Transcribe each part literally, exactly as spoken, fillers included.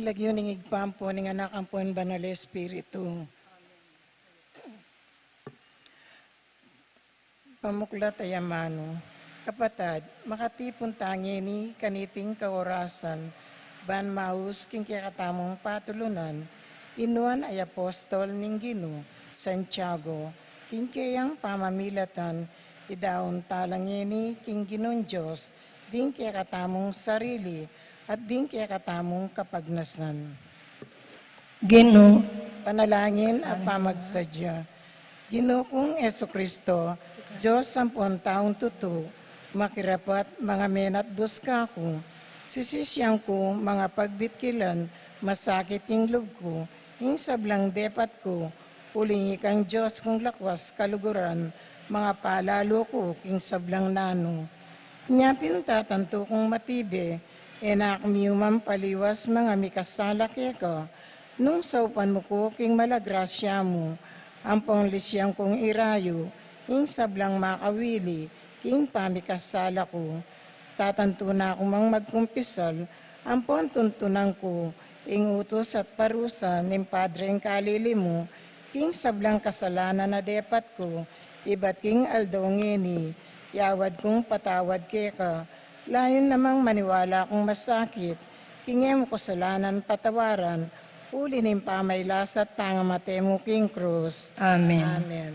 Lagyu ning Ibpa, ampo ning Anak, ampo ning Banal a Espiritu. Pamuklat a amanu. Kapatad, makatipun ta ngeni kaniting kaorasan, ban maus king kekatamung patulunan, inuan a apostol ning Ginu, Santiago, king keyang pamamilatan, idaun tala ngeni king Ginung Dios, ding kekatamung sarili, at ding kekatamung kapagnasan. Ginu. Panalangin a pamagsadya. Ginu kung Jesucristo, Dios ampon taung tutu, makirapat, mangamenat bus kaku, sisisian ku, mangapagbitkil, masakit ing lub ku, ing sablang depat ku, uling ikang Dios kung lakwas kaluguran, mangapalalu ku king sablang nanu. Nya pin tatantu kung matibe, e na ku miuman paliwas mangami kasala keka, nung saupan mu ku king mala grasya mu, ampong lisian kung irayu ing sablang makawili king pamikasala ku. Tatantu na ku mang magkumpisal, ampong tuntunan ku ing utus at parusa ning Padreng Kalili mu king sablang kasalanan a depat ku ibat king aldo ngeni. Yawad kung patawad keka, layun namang maniwala kung masakit king e mu kasalanan patawaran, uli ning pamailas at pangamate mu king krus. Amen. Amen.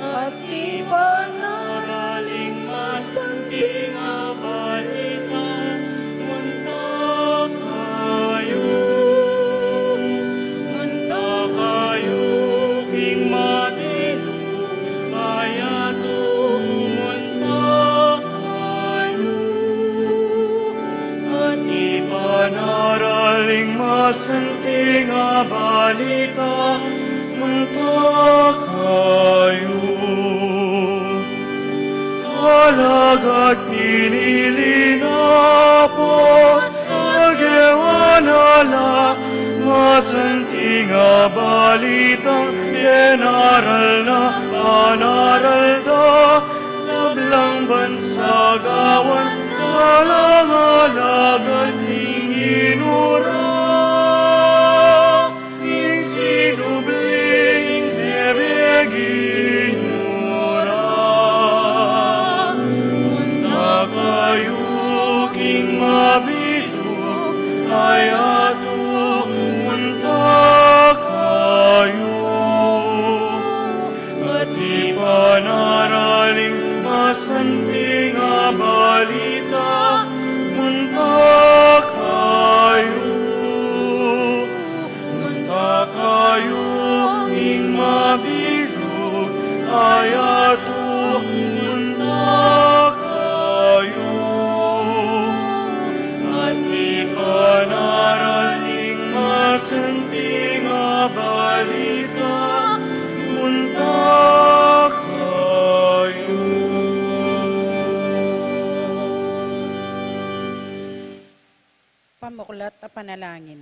At iban na ring masanting a balita, munta kayu, munta kayu king mabilug a yatu, munta kayu. At iban na ring masanting a balita, munta kayu. Alagad pinili na apostol, gewa na la masanting a balita, panaral na, panaral da, sablang bansa gawan na lang alagad ning Ginu ra. Ing sinubling nebe Ginu ra. Munta kayu king mabilug a yatu, munta kayu. At iban na ring masanting a balita, munta kayu. Munta kayu king mabilug a yatu, munta kayu. At iban na ring masanting a balita, munta kayu. Pamuklat a panalangin.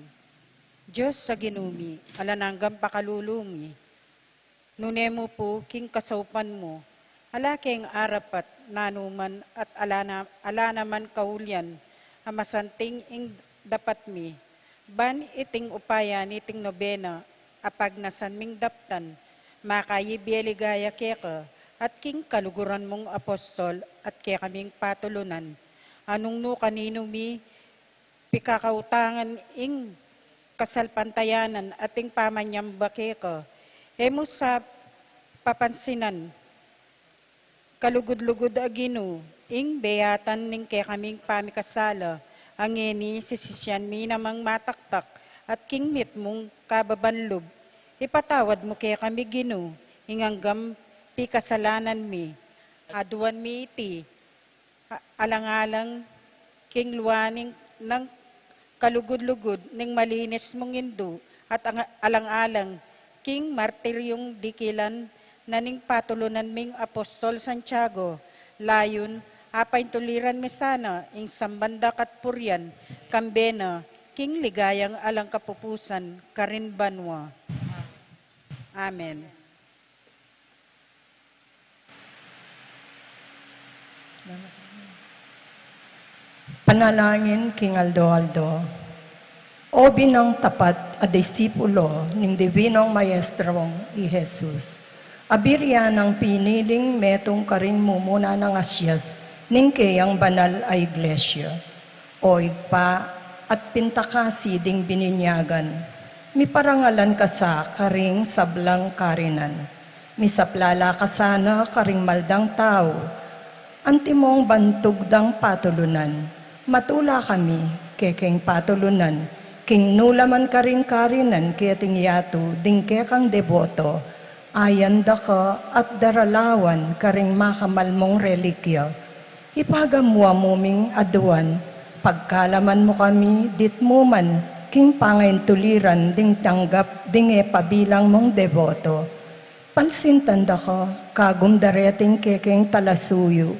Dios a Ginu mi, alang anggang pakalulu mi, nune mu pu king kasaupan mu, ala keng arapat nanu man at ala na, ala naman kaulian a masanting ing dapat mi, ban iting upaya niting nobena a pagnasan ming daptan, makayibie ligaya keka at king kaluguran mung apostol at kekaming patulunan, a nung nu kaninu mi pikakautangan ing kasalpantayanan at ing pamanyamba keka. E mu sa papansinan, kalugud-lugud a Ginu, ing beyatan ning kekaming pamikasala, a ngeni sisisian mi namang mataktak at king mitmung kababan lub. Ipatawad mu kekami, Ginu, ing anggang pikasalanan mi. Aduan mi iti a-, alang-alang king lua ning, nang kalugud-lugud ning malinis mung Indu at ang-, alang-alang king martiryung dikilan na ning patulunan ming Apostol Santiago, Layun, apaintuliran me sana ing samban da kat purian, kambe na, king ligayang alang kapupusan, karin banua. Amen. Panalangin king aldo-aldo. O binang tapat a disipulo ning Divinong Maestrong i Jesus, a buri nang piniling metung karing mumuna nang asias ning keyang banal a iglesia. O Ibpa, at pintakasi ding bininyagan, miparangalan ka sa karing sablang karinan. Misaplala ka sana karing maldang tau, antimong bantug dang patulunan. Matula kami kekeng patulunan, king nu la man karing karinan keting yatu ding kekang deboto, ayan da ka at daralawan karing makamal mung relikya. Ipagamu-amu ming aduan, pagkalaman mu kami ditmu man king pangaintuliran ding tanggap ding e pabilang mung deboto. Pansintan da ka kagum dareting kekeng talasuyu,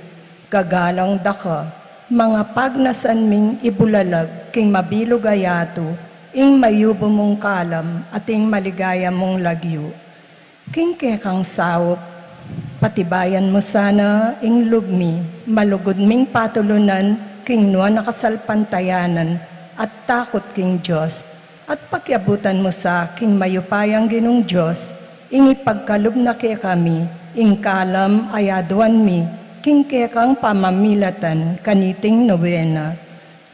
gagalang da ka, mangapagnasan ming ibulalag king mabilug a yatu ing mayubu mung kalam at ing maligaya mung lagyu. King kekang saup, patibayan mu sana ing lub mi, malugud ming patulunan king nuan a kasalpantayanan at takut king Dios, at pakiabutan mu sa king mayupayang Ginung Dios, ing ipagkalub na kekami ing kalam a aduan mi king kekang pamamilatan kaniting nobena.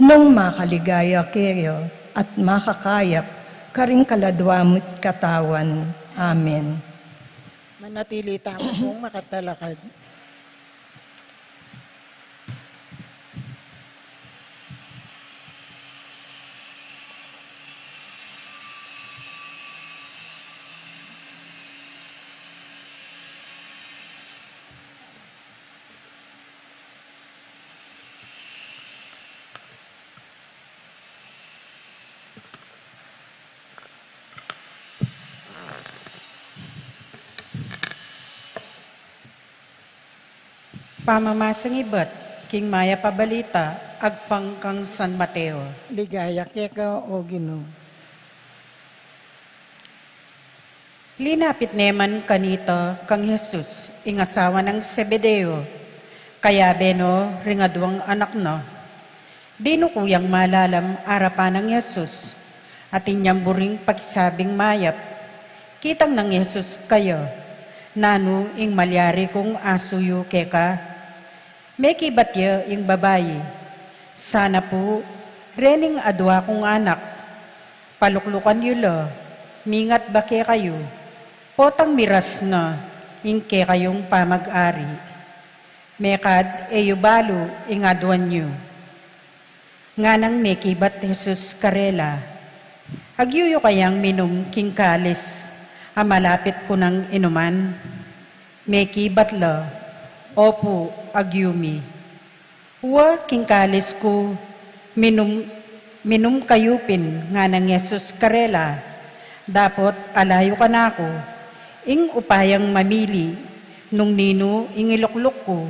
Nung makaligaya keya at makakayap karing kaladua mu't katawan. Amen. Manatili tamu pung makatalakad. Pamamasang ibat king Mayap a Balita agpang kang San Mateo. Ligaya keka, o Ginu. Linapit ne man kanita kang Jesus ing asawa nang Zebedeo, kayabe no ring aduang anak na. Dinuku yang malalam arapan nang Jesus, atin yang buring pakisabing mayap. Kitang nang Jesus kaya, "Nanu ing malyari kung asuyu keka?" Mekibat ya ing babai, "Sana pu, rening adua kung anak, paluklukan yu la, mingat ba kekayu, potang miras na ing kekayung pamag-ari. Mekad e yu balu ing aduan yu." Nganang mekibat Jesus karela, "Agyu yu kayang minum king kalis a malapit ku nang inuman?" Mekibat la, "Opu, agyu mi." "Wa king kalis ku, minum, minum kayu pin," nganang Jesus karela, "dapot ala yu kanaku ing upayang mamili nung ninu ing ilukluk ku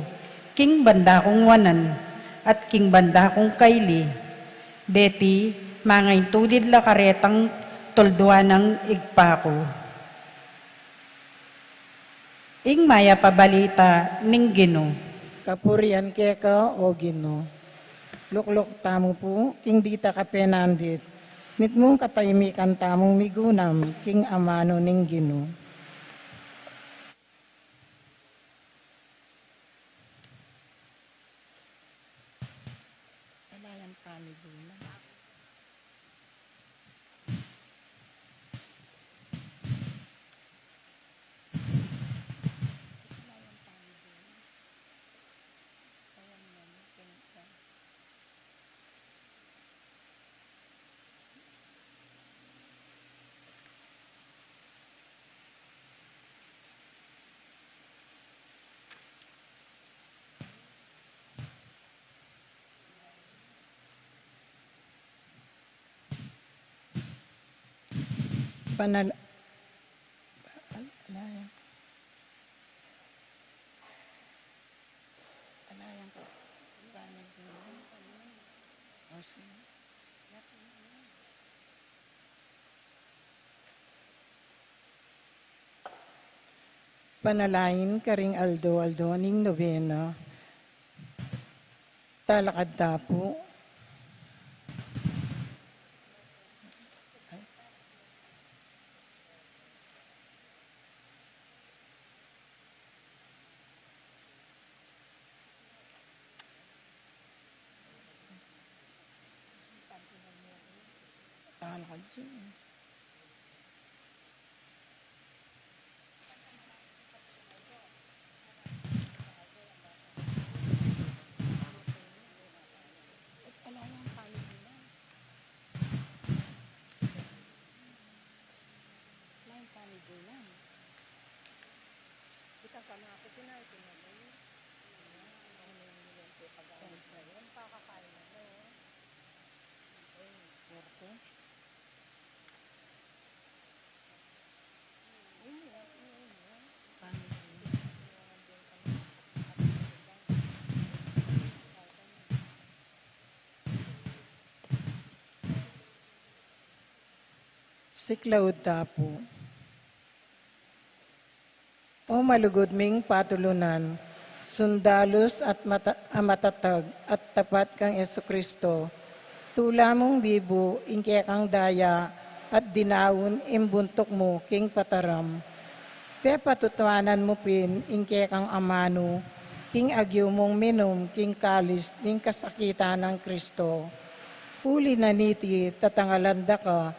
king banda kung wanan at king banda kung kaili. Deti mangaintulid la karetang tulduan nang Ibpa ku." Ing Mayap a Balita ning Ginu. Kapurian keka, o Ginu. Lukluk tamu pu king dita kapenandit, mitmung katahimikan tamung migunam king amanu ning Ginu. Ala yang pamigunam. Panal-, Panalangin karing aldo-aldo ning nobena. Talakad ta pu. Talakad ta. Siklaud ta pu. O malugud ming patulunan, sundalus at mata-, a matatag at tapat kang Jesucristo, tula mung bibu ing kekang daya at dinaun ing buntuk mu king pataram. Pepatutuanan mu pin ing kekang amanu king agyu mung minum king kalis ning kasakitan nang Cristo. Uli na niti, tatangalan da ka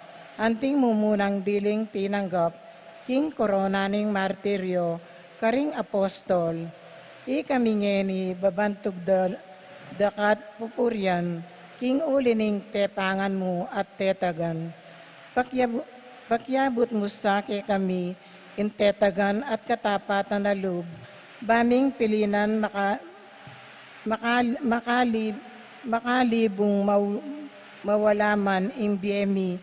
anting mumunang diling tinanggap king korona ning martiryo karing apostol. Ikami ngeni babantug da, da ka at pupurian king uli ning tepangan mu at tetagan. Pakiabu-, pakiabut mu sa kekami ing tetagan at katapatan a lub, ba ming pilinan maka-, makal-, makali-, makalibung mau-, mawala man ing bie mi,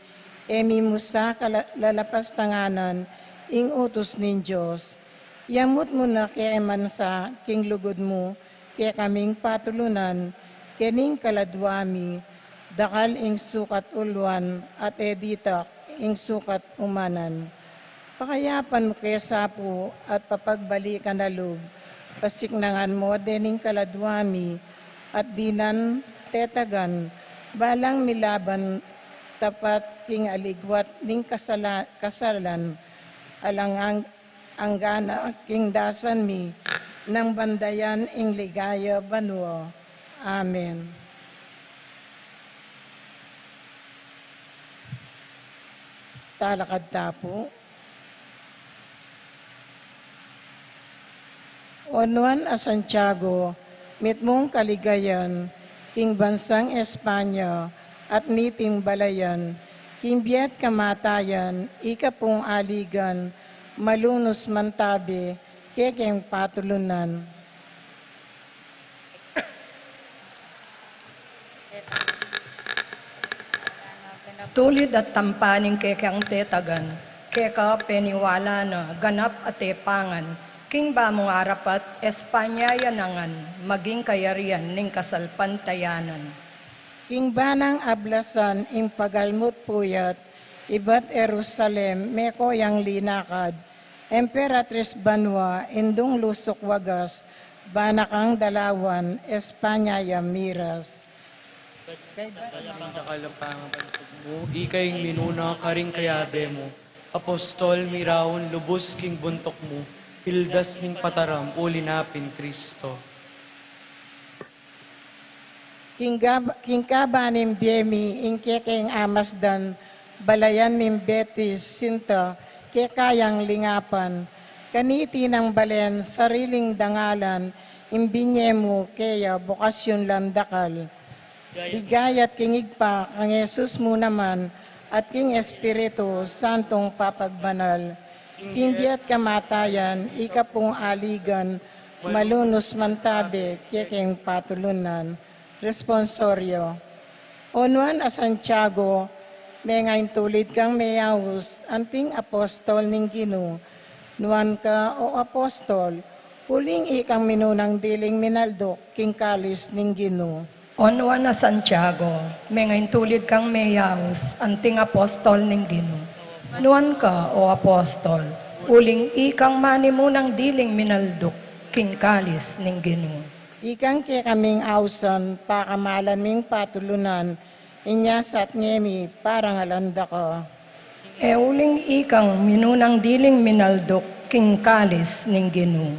e mi mu sa kala-, lalapastanganan ing utus ning Dios. Yamut mu na ke man sa king lugud mu, kekaming patulunan, kening kaladua mi, dakal ing sukat uluan at e ditak ing sukat umanan. Pakayapan mu ke sa pu at papagbalikan a lub, pasiknangan mu dening kaladua mi, at dinan tetagan, balang milaban tapat king aligwat ning kasala-, kasalan, alang ang-, anggana king dasan mi nang bandayan ing ligaya banua. Amen. Talakad ta pu. O Nuan a Santiago, mitmung kaligayan king bansang Espanya at niting balayan, king bie at kamatayan, ika pung aligan, malunus mantabe, kekeng patulunan. Tulid at tampa ning kekang tetagan, keka peniwala na ganap a tepangan, king ba mung arapat Espanya ya nangan, maging kayarian ning kasalpantayanan. King ba nang ablasan ing pagalmu't puyat, ibat Jerusalem meko yang linakad, Emperatriz banua, indung lusuk wagas, ba na kang dalawan, Espanya ya miras. Dakal a pangabantug mu, ika ing minuna karing kayabe mu, apostol miraun lubus king buntuk mu, pildas ning pataram uli na pin Cristo. King gab-, king kaba ning bie mi, ing kekeng amasdan, balayan ming Betis, sinta, keka yang lingapan. Kaniti nang balen, sariling dangalan, ing binye mu, keya, bokasyun lang dakal. Ligaya at king Ibpa, kang Jesus mu naman, at king Espiritu Santung papagbanal. King bie at kamatayan, ika pung aligan, malunus mantabe, kekeng patulunan. Responsorio. O Nuan a Santiago, menga ing tulid kang meyaus, anting apostol ning Ginu. Nuan ka, o apostol, uling ikang minunang diling minalduk king kalis ning Ginu. O Nuan a Santiago, menga ing tulid kang meyaus, anting apostol ning Ginu. Nuan ka, o apostol, Uling ikang manimunang diling minalduk king kalis ning Ginu. Ikang kekaming ausan, pakamalan ming patulunan, inya satnge mi parangalan da ka. E uling ikang minunang diling minalduk king kalis ning Ginu.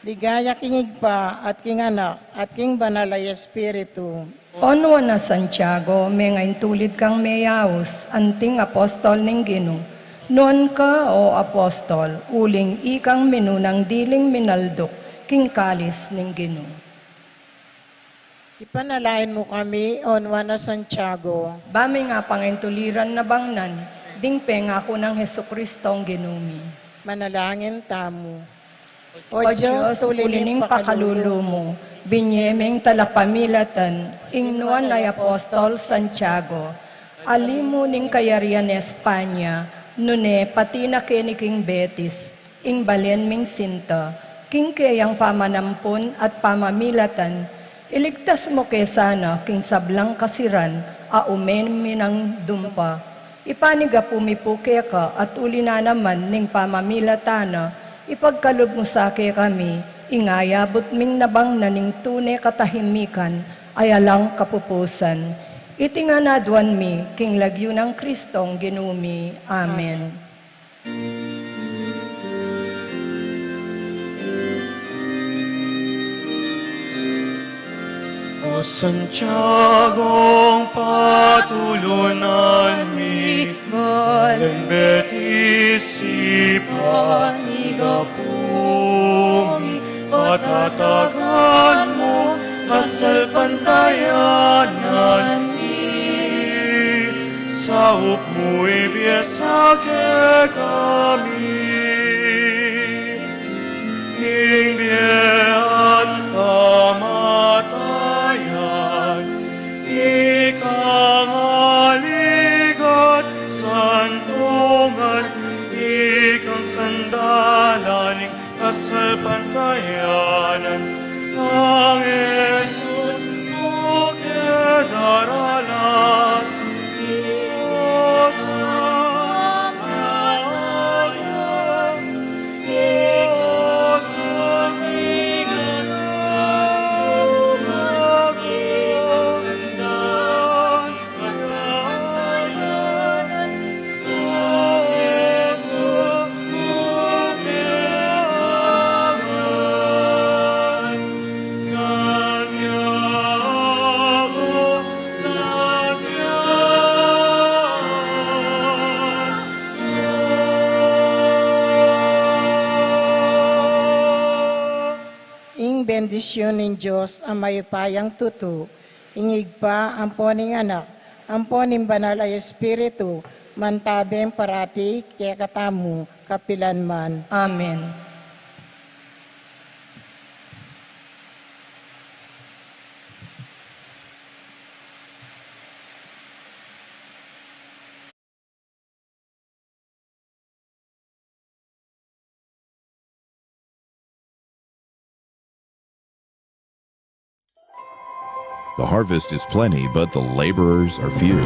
Ligaya king Ibpa at king Anak at king Banal a Espiritu. O nuan a Santiago, mengaintulid kang meyaus anting apostol ning Ginu, nuan ka, o apostol, uling ikang minunang diling minalduk king kalis ning Ginu. Ipanalangin mu kami, o nuan a Santiago. Ba ming apangaintuliran na bangnan ding pengaku nang Jesucristong Ginu mi. Manalangin tamu. O Dios, uli ning pakalulu mu, binye meng talapamilatan ing nuan a apostol Santiago, ali mu ning kayarian Espanya, nune pati na keni king Betis, ing balen ming sinta, king keyang pamanampun at pamamilatan, iligtas mu ke sana king sablang kasiran a umen mi nang dumpa. Ipanigapu mi pu keka at uli na naman ning pamamilatan na, ipagkalub mu sa kekami ing ayabut ming nabangnan ning tune katahimikan a alang kapupusan. Iti ngan aduan mi king lagyu nang Kristong Ginu mi. Amen. O Santiagong patulunan mi, Balen Betis, ipanigapu mi, patatagan mu, kasalpantayanan mi, saup mu ibie sa kekami ing bie at kamatayan, ikang aligat santungan, ikang sandalan ning kasalpantayanan, nang Jesus mu ke daralan. Ing bendisyun ning Dios a mayupayang tutu, ing Ibpa, ampo ning Anak, ampo ning Banal a Espiritu, mantabe parati kekatamu kapilan man. Amen. The harvest is plenty, but the laborers are few.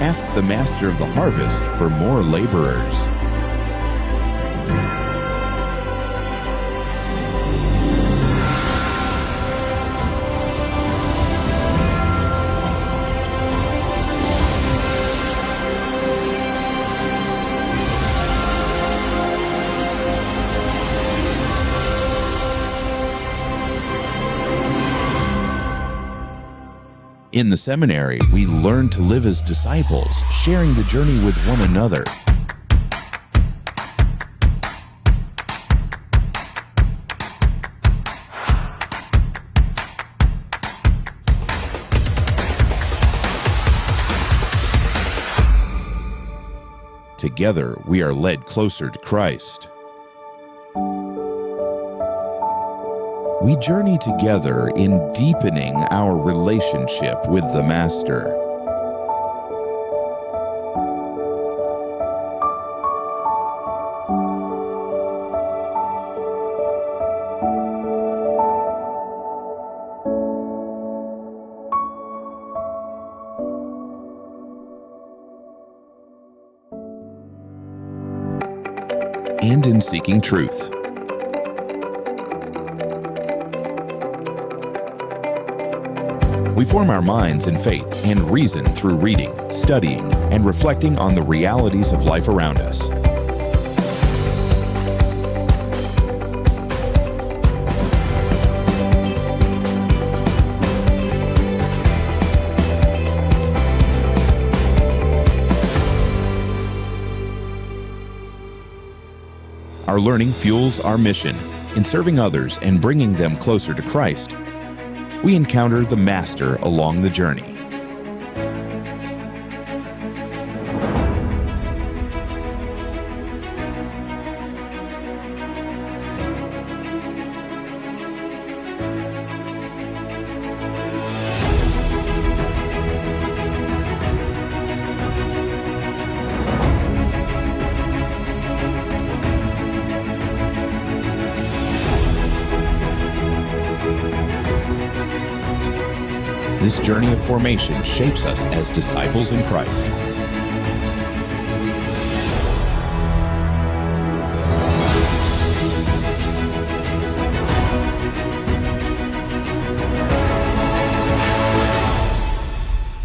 Ask the master of the harvest for more laborers. In the seminary, we learn to live as disciples, sharing the journey with one another. Together, we are led closer to Christ. We journey together in deepening our relationship with the Master. and in seeking truth. We form our minds in faith and reason through reading, studying, and reflecting on the realities of life around us. Our learning fuels our mission. In serving others and bringing them closer to Christ, we encounter the Master along the journey. This journey of formation shapes us as disciples in Christ.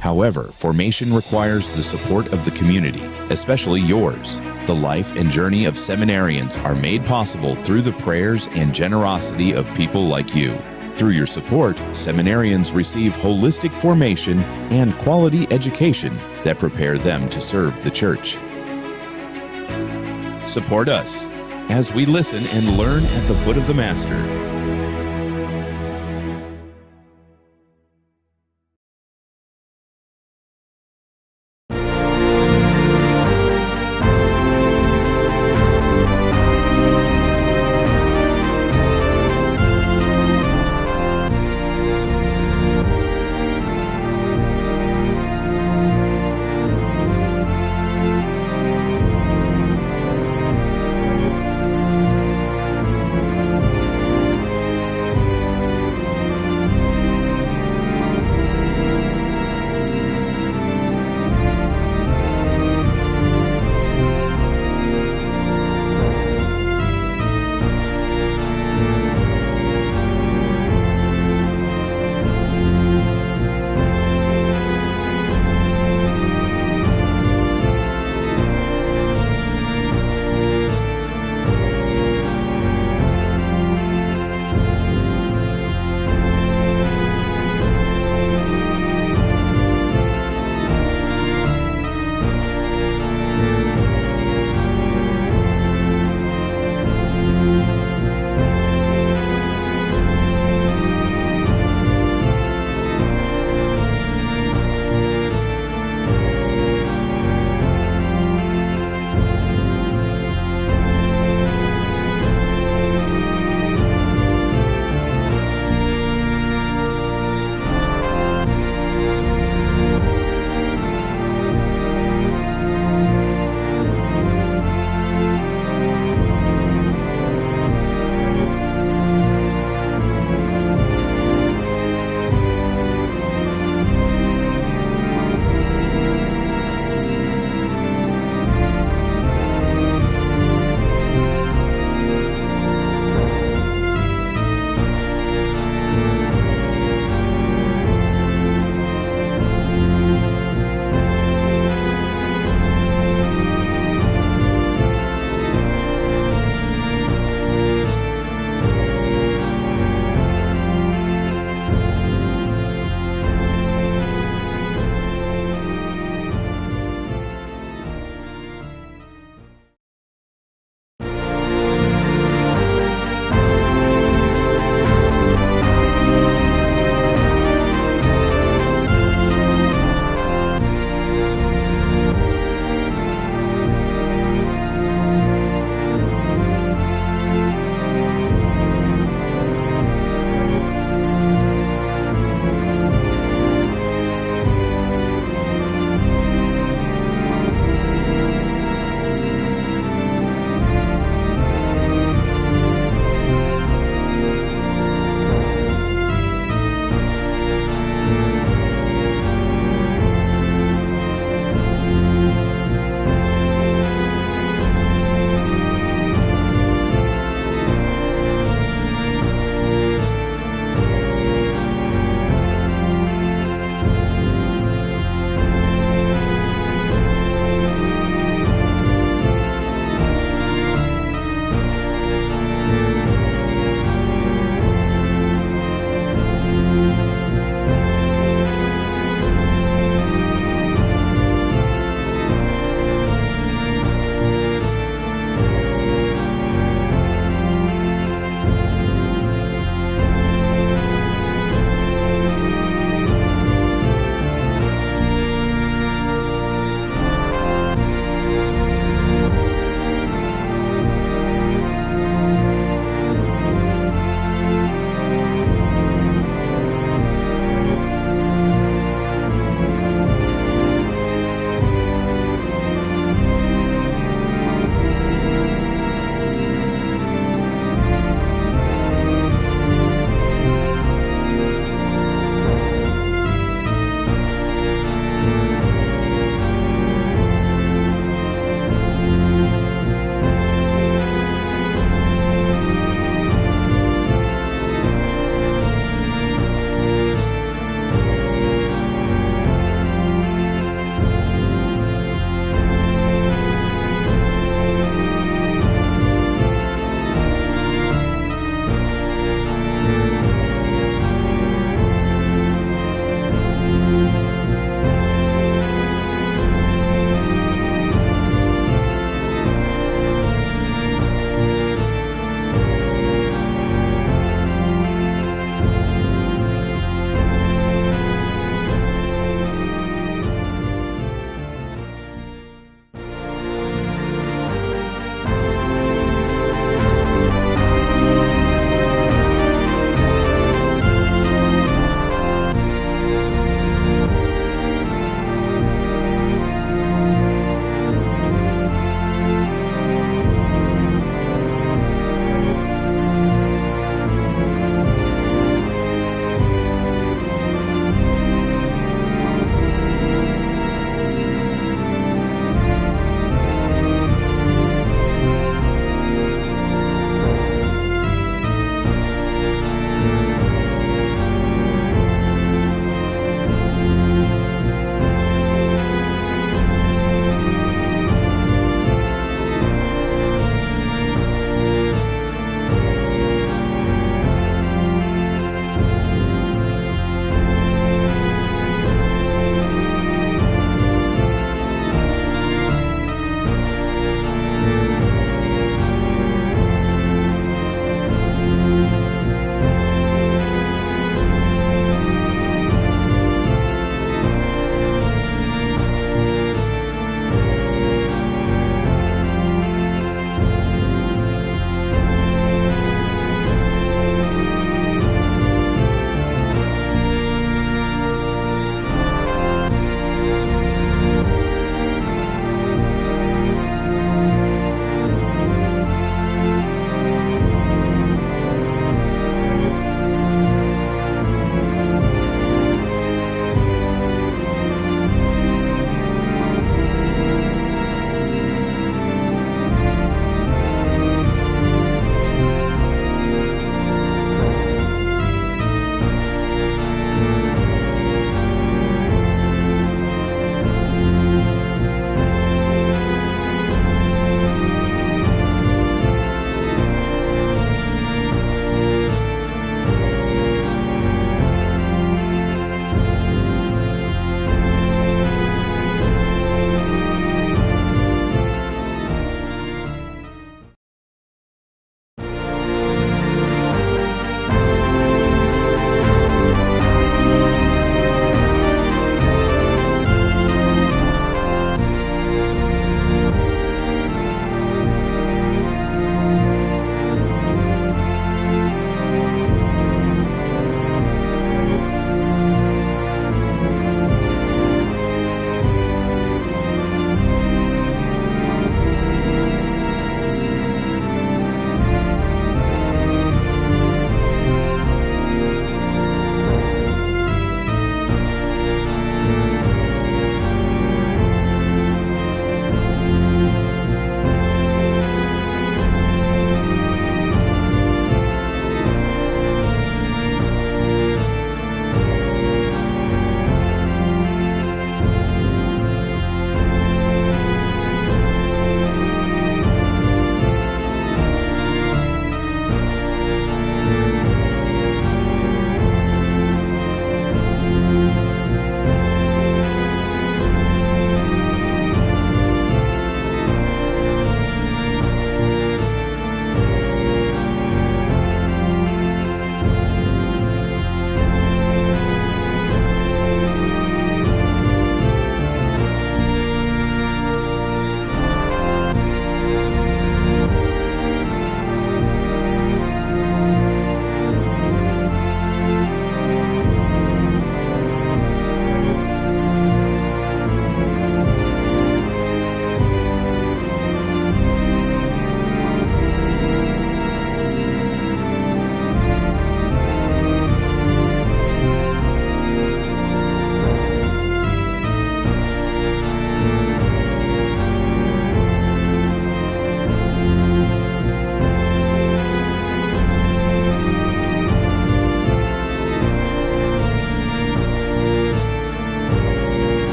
However, formation requires the support of the community, especially yours. The life and journey of seminarians are made possible through the prayers and generosity of people like you. Through your support, seminarians receive holistic formation and quality education that prepare them to serve the Church. Support us as we listen and learn at the foot of the Master.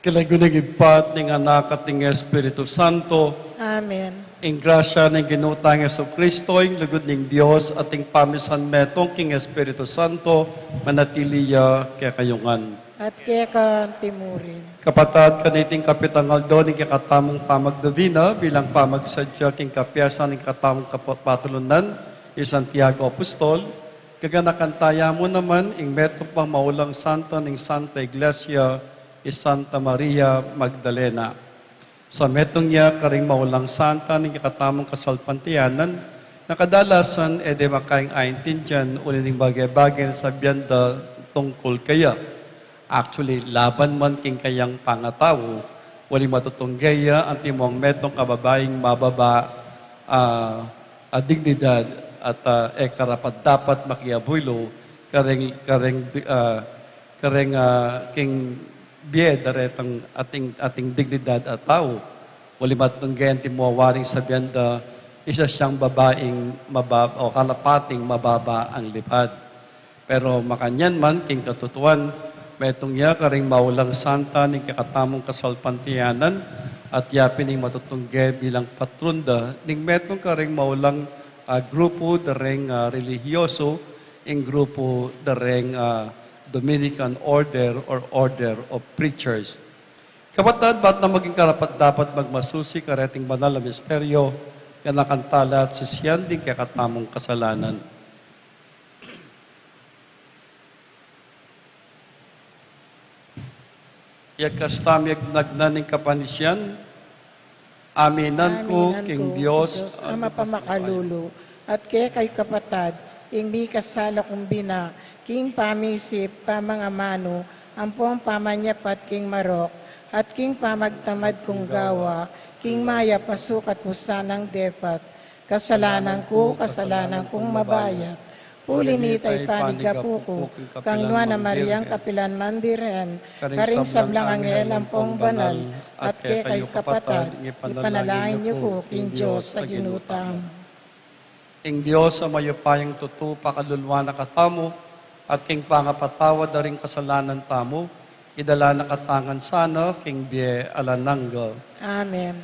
King lagyu ning Ibpa, ning Anak, at ning Espiritu Santo. Amen. Ing grasya ning Ginu tang Jesucristo, ing lugud ning Dios, at ing pamisan metung king Espiritu Santo, manatili ya kekayu ngan. At keka antimurin. Kapatad, kaniting kapitang aldo ning kekatamung pamagdobina, bilang pamagsadya king kapiasan ning kekatamung kapatulunan, i Santiago Apostol, gaganakan taya mu naman ing metung pang maulang santa ning Santa Iglesia, i Santa Maria Magdalena. Sa metung ya karing maulang santa ning kekatamung kasalpantayanan, na kadalasan e de makaing aintindian uli ning bage-bage a sabian da tungkul keya. Actually, laban man king kayang pangatau, uling matutungge ya antimong metung a babaing mababa, ah, a dignidad at, ah, e karapat-dapat makiabuilu kareng, kareng, ah, kareng, ah, king bie daretang ating, ating dignidad a tau. Uling matutungge ya antimong waring sabian da, isa siyang babaing mababa o kalapating mababa ang lipad. Pero makanyan man, king katutuan, metung ya karing maulang santa ning kekatamung kasalpantayanan, at ya pin ing matutungge bilang patron da ning metung karing maulang, ah, grupu da reng, ah, relihiyosu, ing grupu da reng, ah, Dominican Order or Order of Preachers. Kapatad, bat na maging karapat-dapat magmasusi kareting banal a misteryo, ganakan tala at sisian ding kekatamung kasalanan. Yagkas tami agnagnan ning kapanisian, aminan ku king Dios a mapamakalulu, at kekayu kapatad, ing mikasala kung bina, king pamisip, pamangamanu, ampong pamanyapat king marok, at king pamagtamad kung gawa, king mayap a sukat ku sanang depat. Kasalanan ku, kasalanan kung mabayat. Uli nita ipanigapu ku kang Nuan a Mariang kapilan man Birhen, karing sablang anghel ampong banal, at kekayu kapatad, ipanalangin yu ku king Dios a Ginu tamu. Ing Dios a mayupayang tutu pakaluluan na katamu, at king pangapatawad da ring kasalanan tamu, idala na katamu ngan sana king bie alang angga. Amen.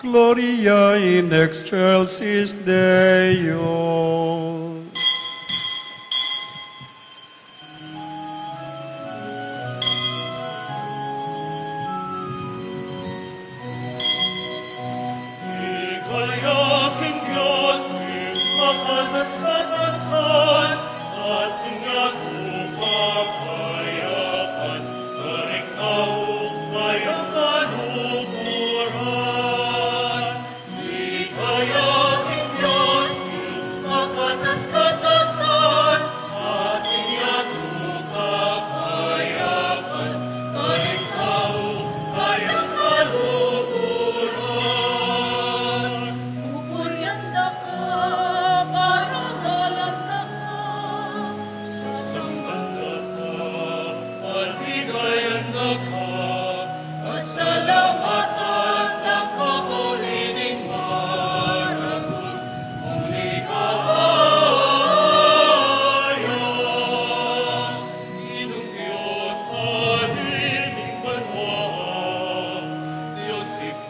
Gloria in excelsis Deo. Ligaya king Dios, king makatas-katasan, at king adupa kayapan, karing tau kayang kaluguran. Ligaya king Dios, king makatas-katasan, at king adupa kayapan, karing tau kayang kaluguran. Pupurian da ka, parangalan da ka, sasamban da ka,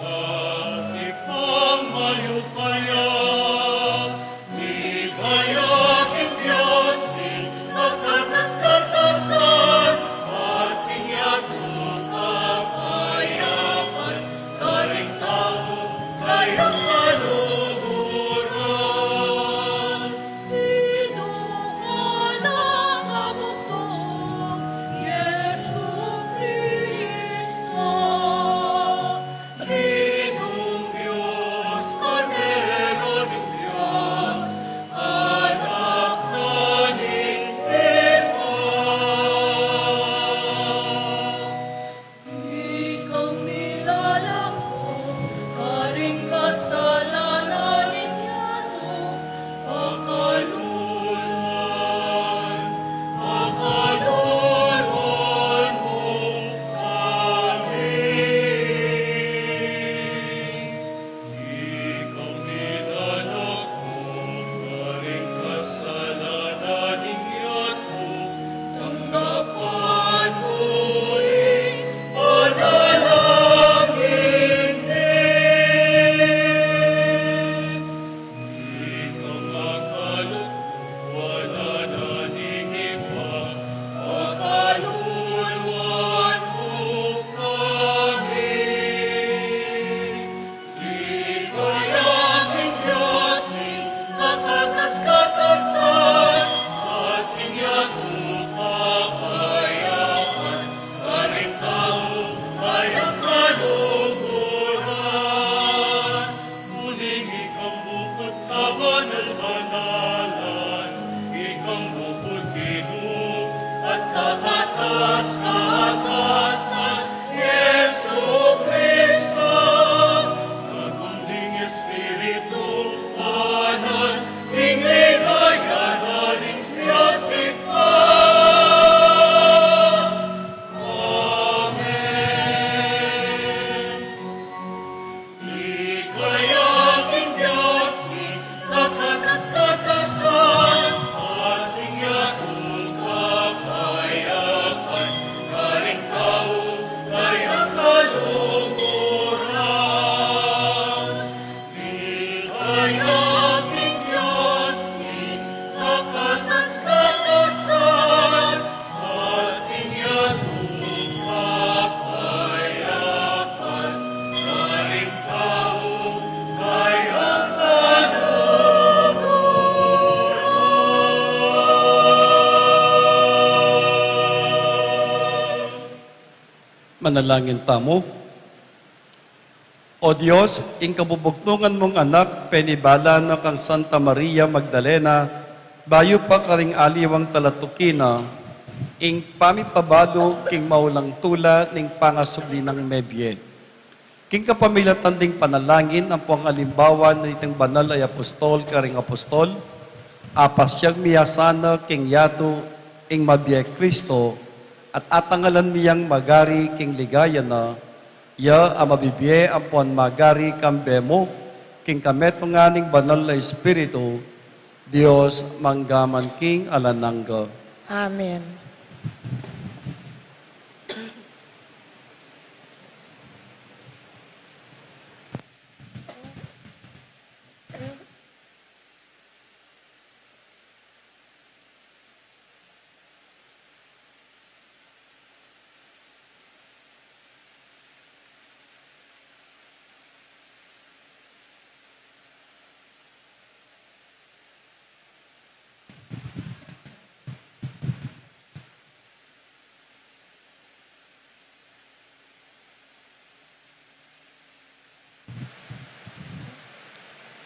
Ipang mayupaya, ligaya king Dios, ing katas-katasan, at king yatu kapayapan, karing tau kayang kaluguran. Ginu, anak a bugtung, Jesucristo. Ginung Dios, Kordero ning Dios, Anak na ning Ibpa. Ikang milalako karing kasalanan ning yatu, pakaluluan, pakaluluan mu kami. Ikang milalako karing kasalanan ning yatu, tanggapan mu ing panalangin mi. Ikang makalugwanan ning Ibpa, pakaluluan mu kami. Ligaya ning Dios, ing katas-katasan, at king yatu kapayapan, karing tau kayang kaluguran. Uling ikang bukut kabanal-banalan, ikang bukut Ginu at kakatas-katasan, Jesucristo, agung ning Espiritu Banal, king ligaya na ning Dios Ibpa. Amen. Ligaya ning Dios, ing katas-katasan, at ing yatung kapayapan, karing tau kayang kaluguran. Ligaya ning Dios, ing katas-katasan, Manalangin tamu. O Dios, ing kabubugtungan mung Anak, penibala na kang Santa Maria Magdalena, bayu pa karing aliwang talatuki na, ing pamipabalu king maulang tula ning pangasubli nang mebie. King kapamilatan ding panalangin ampong alimbawa niting banal a apostol karing apostol, apasyag mi ya sana king yatu ing mabie Kristo, at atangalan mi yang magari king ligaya na, ya a mabibie ampon magari kambe mu, king kametungan ning Banal a Espiritu, Dios, mangga man king alang angga. Amen.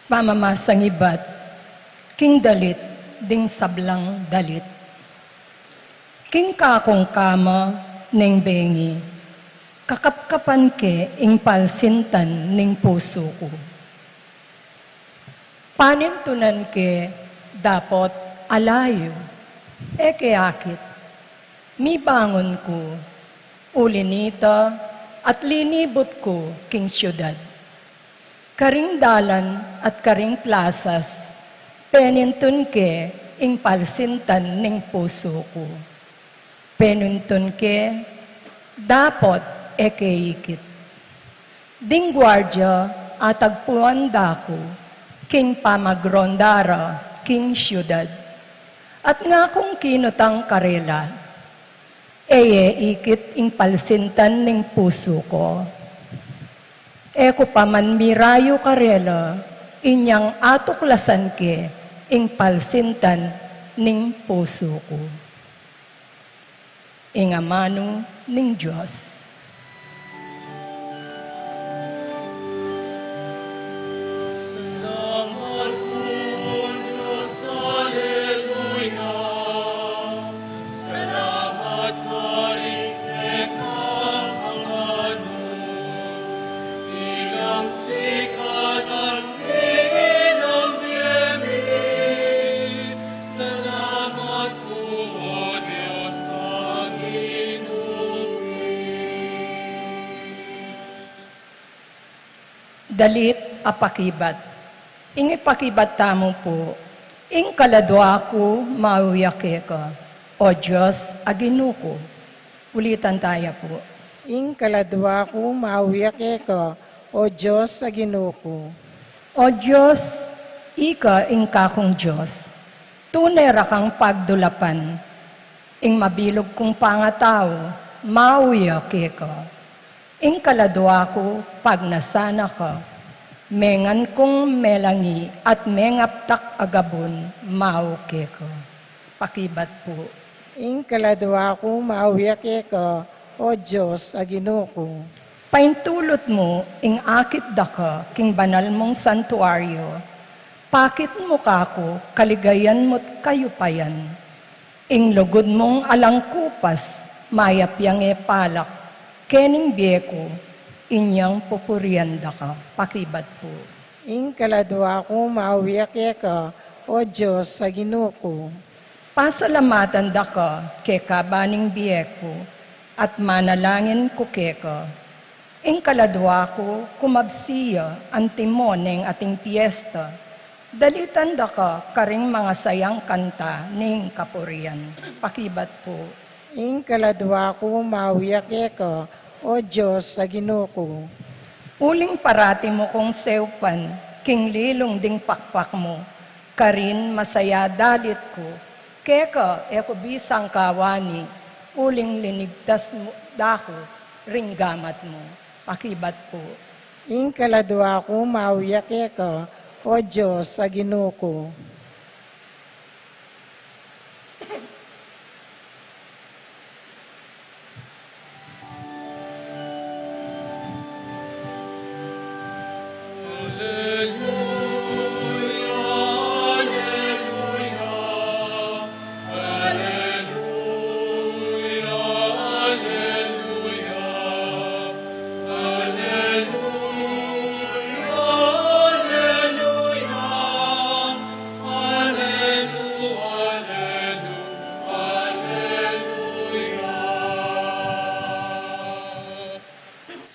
Pamamasang ibat king dalit ding sablang dalit. King kakung kama neng bengi, kakapkapan ke ing palsintan ning pusu ku. Panintunan ke dapot alayu, e ke akit. Mibangun ku, uli nita, at linibut ku king siudad. Karing dalan at karing plasas, penintun ke ing palsintan ning pusu ku. Penintun ke, dapot e ke ikit. Ding guardia atagpuan da ku king pamagronda ra king siudad, at ngakung kinutang karela, e ye ikit ing palsintan ning pusu ku. E ku pa man mirayu karela, inyang atuklasan ke ing palsintan ning pusu ku. Ing amanu ning Dios. Salamat ku, Dios, aleluya. Salamat karing kekang amanu, ilang sikanan Dalit a pakibat. Ing ipakibat tamu pu, ing kaladua ku mau ya keka, O Dios a Ginu ku. Ulitan taya pu. Ing kaladua ku mau ya keka, O Dios a Ginu ku. O Dios, ika ing kakung Dios, tune ra kang pagdulapan. Ing mabilug kung pangatau, mau ya keka. Ing kaladua ku, pagnasan na ka. Mengan kung melangi at mengaptak a gabun, mau keka. Pakibat pu. Ing kaladua ku, mau ya keka, O Dios a Ginu ku. Paintulut mu ing akit da ka king banal mung santuario. Pakit mu kaku kaligayan mu't kayupayan. Ing lugud mung alang kupas, mayap yang e palak kening bie ku, inyang pupurian da ka. Pakibat pu. Ing kaladua ku, mau ya keka, O Dios a Ginu ku. Pasalamatan da ka kekaba ning bie ku, at manalangin ku keka. Ing kaladua ku, kumabsi ya antimo neng ating piesta. Dalitan da ka karing mangasayang kanta ning kapurian. Pakibat pu. Ing kaladua ku, mau ya keka, O Dios a Ginu ku. Uling parati mu kung seupan king lilung ding pakpak mu, karin masaya dalit ku. Keka e ku bisang kawani, uling linigtas mu da ku ring gamat mu. Pakibat pu. Ing kaladua ku, mau ya keka, O Dios a Ginu ku.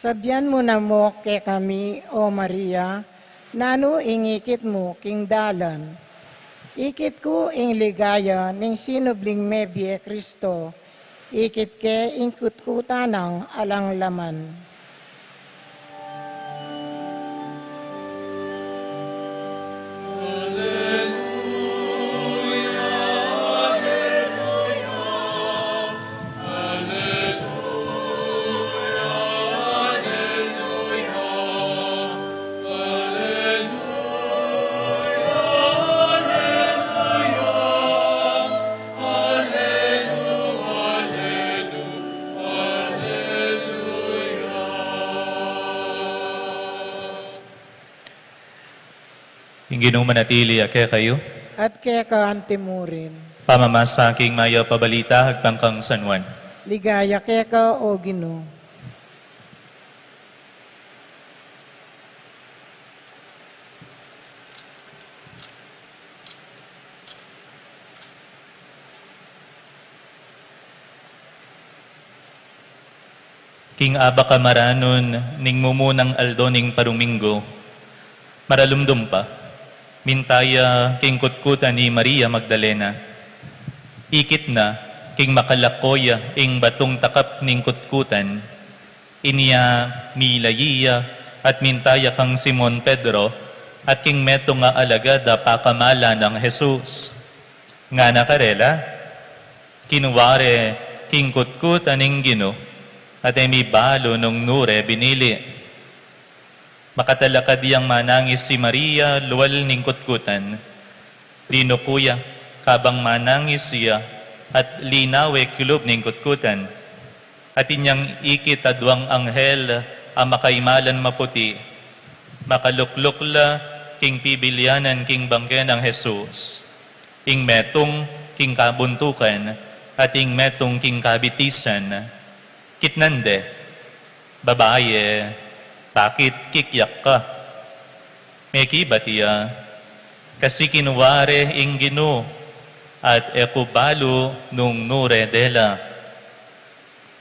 Sabian mu namu kekami, O Maria, nanu ing ikit mu king dalan. Ikit ku ing ligaya ning sinubling mebie Kristo, ikit ke ing kutkutan nang alang laman. Ing Ginu manatili ya kekayu. At keka anti mu rin. Pamamasa king mayap a balita agpang kang San Juan. Ligaya keka, O Ginu. King abak a maranun ning mumunang aldo ning paruminggu, maralumdum pa, minta ya king kutkutan i Maria Magdalena. Ikit na king makalako ya ing batung takap ning kutkutan, inya milayi ya At minta ya kang Simon Pedro, at king metung a alagad a pakamalan nang Jesus. Ngana karela, kinua re king kutkutan ning Ginu, at e mibalu nung nu re binili. Makatalakad yang manangis i Maria lual ning kutkutan. Dinuku ya, kabang manangis ya, at linawe kilub ning kutkutan. Atin yang ikit a duang anghel a makaimalan maputi, makalukluk la king pibilyanan king bangke nang Jesus, ing metung king kabuntukan, at ing metung king kabitisan. Kitnan de, "Babaye, bakit kikyak ka?" Mekibat ya, "Kasi kinua re ing Ginu, at e ku balu nung nu re dela."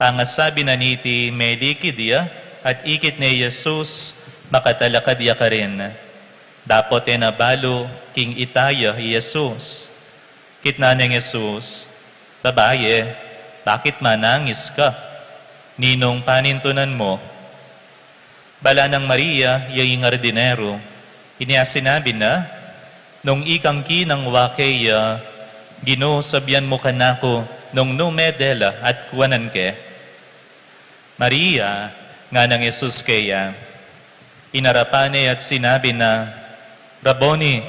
Pangasabi na niti, melikid ya, at ikit ne i Jesus, makatalakad ya karin. Dapot e na balu king ita ya i Jesus. Kitnan neng Jesus, "Babaye, bakit manangis ka? Ninung panintunan mu?" Bala nang Maria ya ing hardinero, inya sinabi na, "Nung ikang kinang wa keya, Ginu, sabian mu kanaku nung nu me dela at kuanan ke." "Maria," nganang Jesus keya. Inarapan ne at sinabi na, "Rabboni,"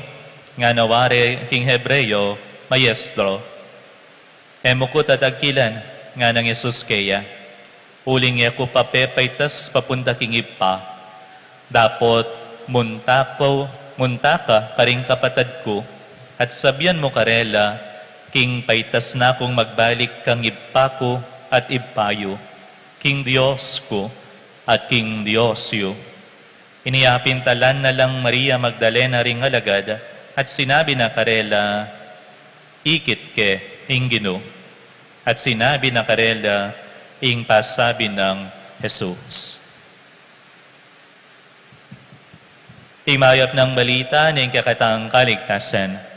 ngana wari king Hebreo, "Maestro." "E mu ku tatagkilan," nganang Jesus keya, "uling e ku pa pepaitas papunta king Ibpa. Dapot munta ku, munta ka karing kapatad ku, at sabian mu karela, king paitas na kung magbalik kang Ibpa ku at Ibpa yu, king Dios ku at king Dios yu." Inya pintalan na lang Maria Magdalena ring alagad, at sinabi na karela, "Ikit ke ing Ginu." At sinabi na karela ing pasabi nang Jesus. Ing mayap nang balita ning kekatang kaligtasan.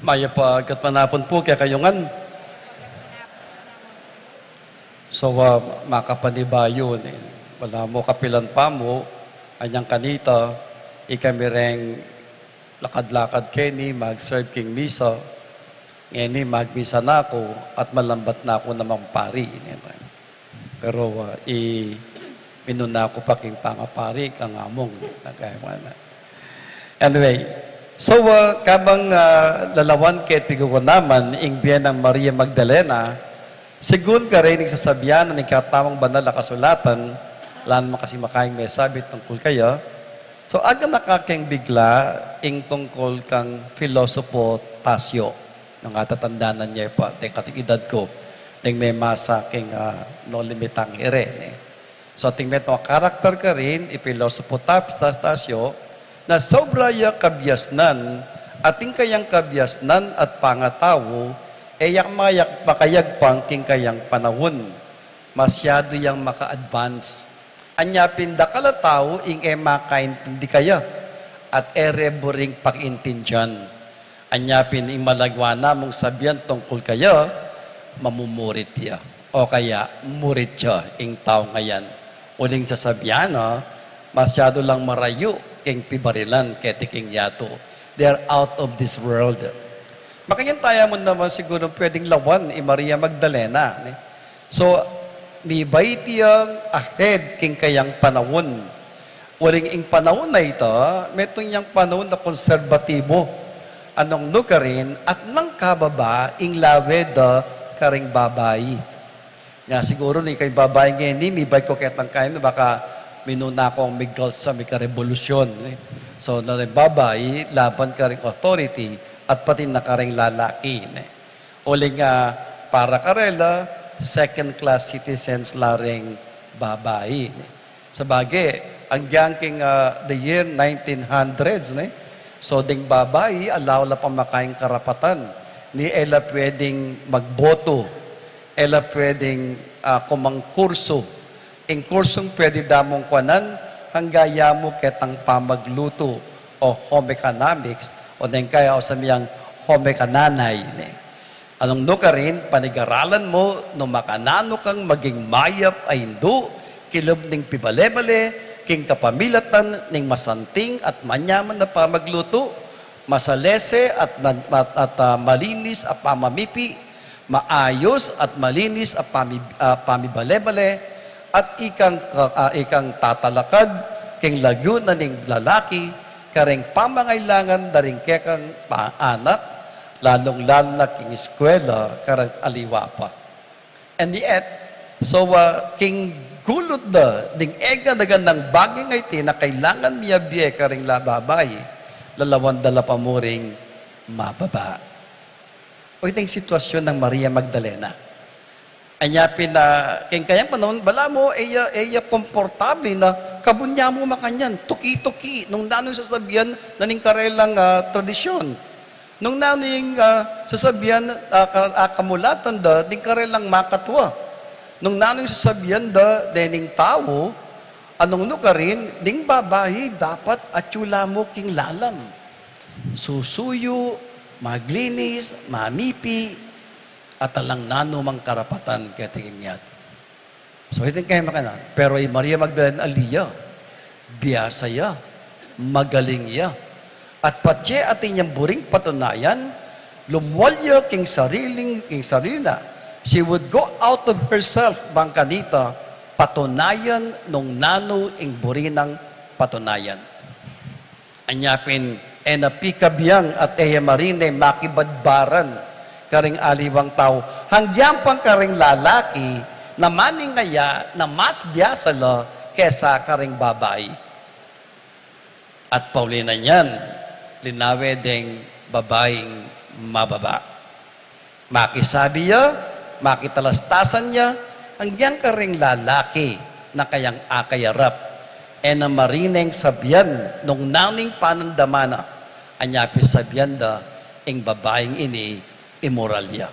Mayap a gatpanapun pu kekayu ngan. So, ah, makapanibayu ne. Balamu kapilan pa mu, anyang kanita, ikami reng lakad-lakad keni, mag-serve king misa. Ngeni, magmisa na ku, at malambat na ku namang pari, ne. Pero, ah, i-, minuna ku pa king pangapari, kang among, nagkaya na. Anyway, so, ah, kabang, ah, lalawan keti gugunaman ing bie nang Maria Magdalena, segun karin ing sasabian ning katamung banal a kasulatan, ala naman kasi makayang mesabi tungkul kaya. So, aganaka keng bigla ing tungkul kang Pilosopo Tasio. Nung atatandanan ye pa, deng kasing edad ku, deng memasa keng, ah, No Limit Tangere, ne. So, ating metung a karakter karin, i Pilosopo Tas-, Tasio, na sobra ya kabiasnan, atin kayang kabiasnan at pangatau, e ya mayak-, makayagpang king kayang panaun. Masyadu yang maka-advance. Anya pin dakal a tau ing e makaintindi kaya, at e re buring pakiintindian. Anya pin ing malagwa namung sabian tungkul kaya, mamumurit ya. O kaya, murit ya ing tau ngayan. Uling sasabian na, masyadu lang marayu king pibarilan keti king yatu. They are out of this world. Makanyan taya mu naman siguru pwedeng lawan i Maria Magdalena, ne? So, mibait yang ahead king kayang panaun. Uling ing panaun a ita, metung yang panaun a konserbatibo, anong nu karin, at nang kababa, ing lawe da karing babai. Nya siguru ning kayang babai ngeni, mibait ku ketang kayang, baka minuna kung migalsa, mika-revolusyon, ne? So, na ring babai, laban karing authority, at pati na karing lalaki, ne? Uling, ah, para karela, second class citizens la ring babai. Sabagay, anggang king, ah, the year nineteen hundreds, ne? So, ding babai, ala la pamakanyan karapatan. Ni e la pwedeng magboto, e la pwedeng, ah, kumangkursu. Ing kursung pwede da mung kuanan, anggang ya mu ketang pamaglutu o home economics, o deng kaya o samyang home economy, ne? Nung nu karin, panigaralan mu, nung makananu kang maging mayap a indu, kilub ning pibale-bale, king kapamilatan ning masanting at manyaman a pamaglutu, masalese at man-, at, at, ah, malinis a pamamipi, maayus at malinis a pami-, ah, pamibale-bale, at ikang ka-, ah, ikang tatalakad, king lagyu na ning lalaki, karing pamangailangan da ring kekang pa-, anak, lalung-lalu na king eskwela, kareng aliwa pa. And yet, so, ah, king gulut da, ding e gana-ganang bage a iti na kailangan miyabie karing la babai, lalawan da la pa mu ring mababa. O, iti ing sitwasyun nang Maria Magdalena. Anya pin, ah, king kayang panaun, balamu, e ya, e ya komportable na, kabud ya mu makanyan, tuki-tuki, nung nanu ing sasabian na ning karelang, ah, tradisyon. Nung nanu ing, ah, sasabian, ah, ka-, ah, kamulatan da, ding karelang makatua. Nung nanu ing sasabian da, dening tau, nung nu karin, ding babai dapat atyu la mu king lalam. Susuyu, maglinis, mamipi, at alang nanu mang karapatan keti king yatu. So, iti ing kaya makanyan. Pero i Maria Magdalena ali ya, biasa ya, magaling ya. At patse atin yang buring patunayan, lumual ya king sariling, king sarili na. She would go out of herself, bang kanita, patunayan nung nanu ing buri nang patunayan. Anya pin, e na pikabiang at e ya marine makibadbaran karing aliwang tau, anggang pang karing lalaki na maningaya na mas biasa la kesa karing babai. At pauli na niyan, linawe deng babaing mababa. Makisabi ya, makitalastasan ya, anggang karing lalaki na kayang akayarap. E na marineng sabian nung nanu ing panandaman na, anya pin sabian da, ing babaing ini imoral ya.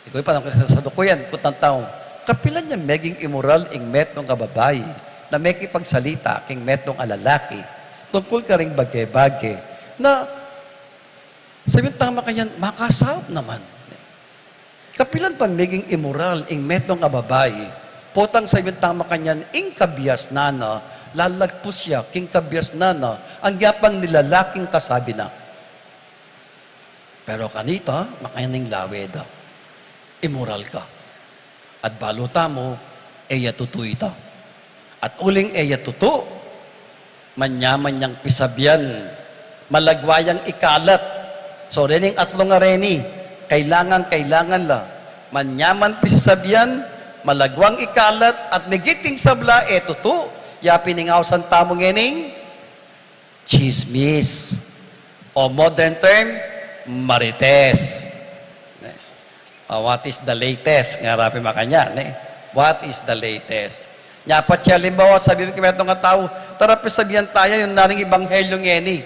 Ikaw, ipanang ka sa dukuyan, kutang tau, kapilan ya meging imoral ing metung a babai na mekipagsalita king metung a lalaki tungkul karing bage-bage na sabian tang makanyan, makasaup naman. Kapilan pa meging imoral ing metung a babai, potang sabian tang makanyan, ing kabiasnan na, lalagpus ya king kabiasnan na, anggang pang ning lalaking kasabi na. Pero kanita, makanyan ing lawe da. Imoral ka. At balu tamu, e ya tutu ita. At uling e ya tutu, manyaman yang pisabian, malagwa yang ikalat. So, rening atlu a reni, kailangan, kailangan la. Manyaman pisasabian, malagwang ikalat, at migit ing sabla, e tutu, ya pin ing ausan tamu ngening tsismis. O modern term, marites. Ah, what is the latest? Ngara pin makanyan, ne? What is the latest? Nya patse alimbawa, sabi mu king metung a tau, tara, pisabian taya ing nanu ning ebanghelyu ngeni.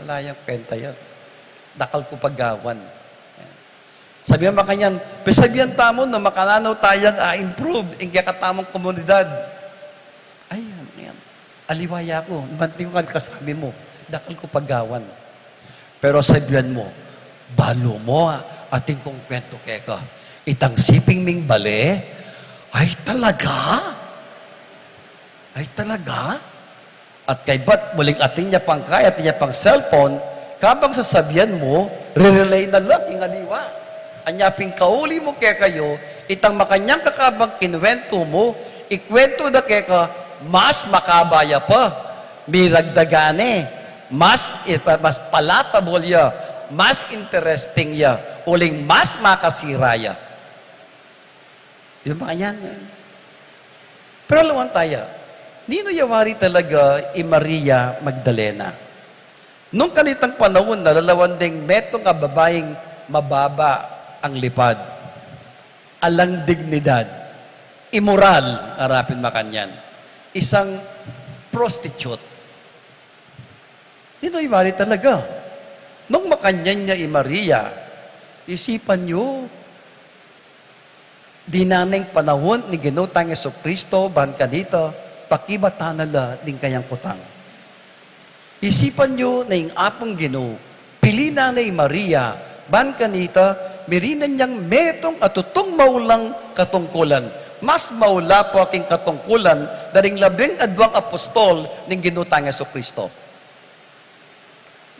Ala yang kwenta yan. Dakal ku pa gawan. Sabi mu makanyan, pisabian tamu na makananu tayang a-improve ing kekatamung komunidad. Ay, yan, yan. Aliwa ya ku, manting ku ngan kasabi mu, dakal ku pa gawan. Pero sabian mu, balu mu, ah, atin kung kwentu keka. Itang siping ming bale, ay talaga? Ay talaga? At kaybat, uling atin ya pang kaya, atin ya pang cellphone, kabang sasabian mu, re-relay na la ing aliwa. Anya pin kauli mu kekayu, itang makanyan kakabang kinwentu mu, ikwentu da keka, mas makaba ya pa, miragdagan ne, mas, mas palatable ya, mas interesting ya, uling mas makasira ya. Di ba makanyan? Pero lawan taya, ninu ya wari talaga i Maria Magdalena? Nung kanitang panaun na lalawan deng metung a babaing mababa, Ang lipad, alang dignidad, imoral, arapin makanyan. Isang prostitute. Dinu i Mari talaga. Nung makanyan ya i Maria, isipan yu, dinan ne ing panaun ning Ginu tang Jesucristo, ban kanita, pakibatan na la ding kayang kutang. Isipan yu na ing Apung Ginu, pili na ne i Maria, ban kanita, mirinan yang metung a tutung maulang katungkulan. Mas maula pa king katungkulan da ring labing adwang apostol ning Ginu tang Jesucristo.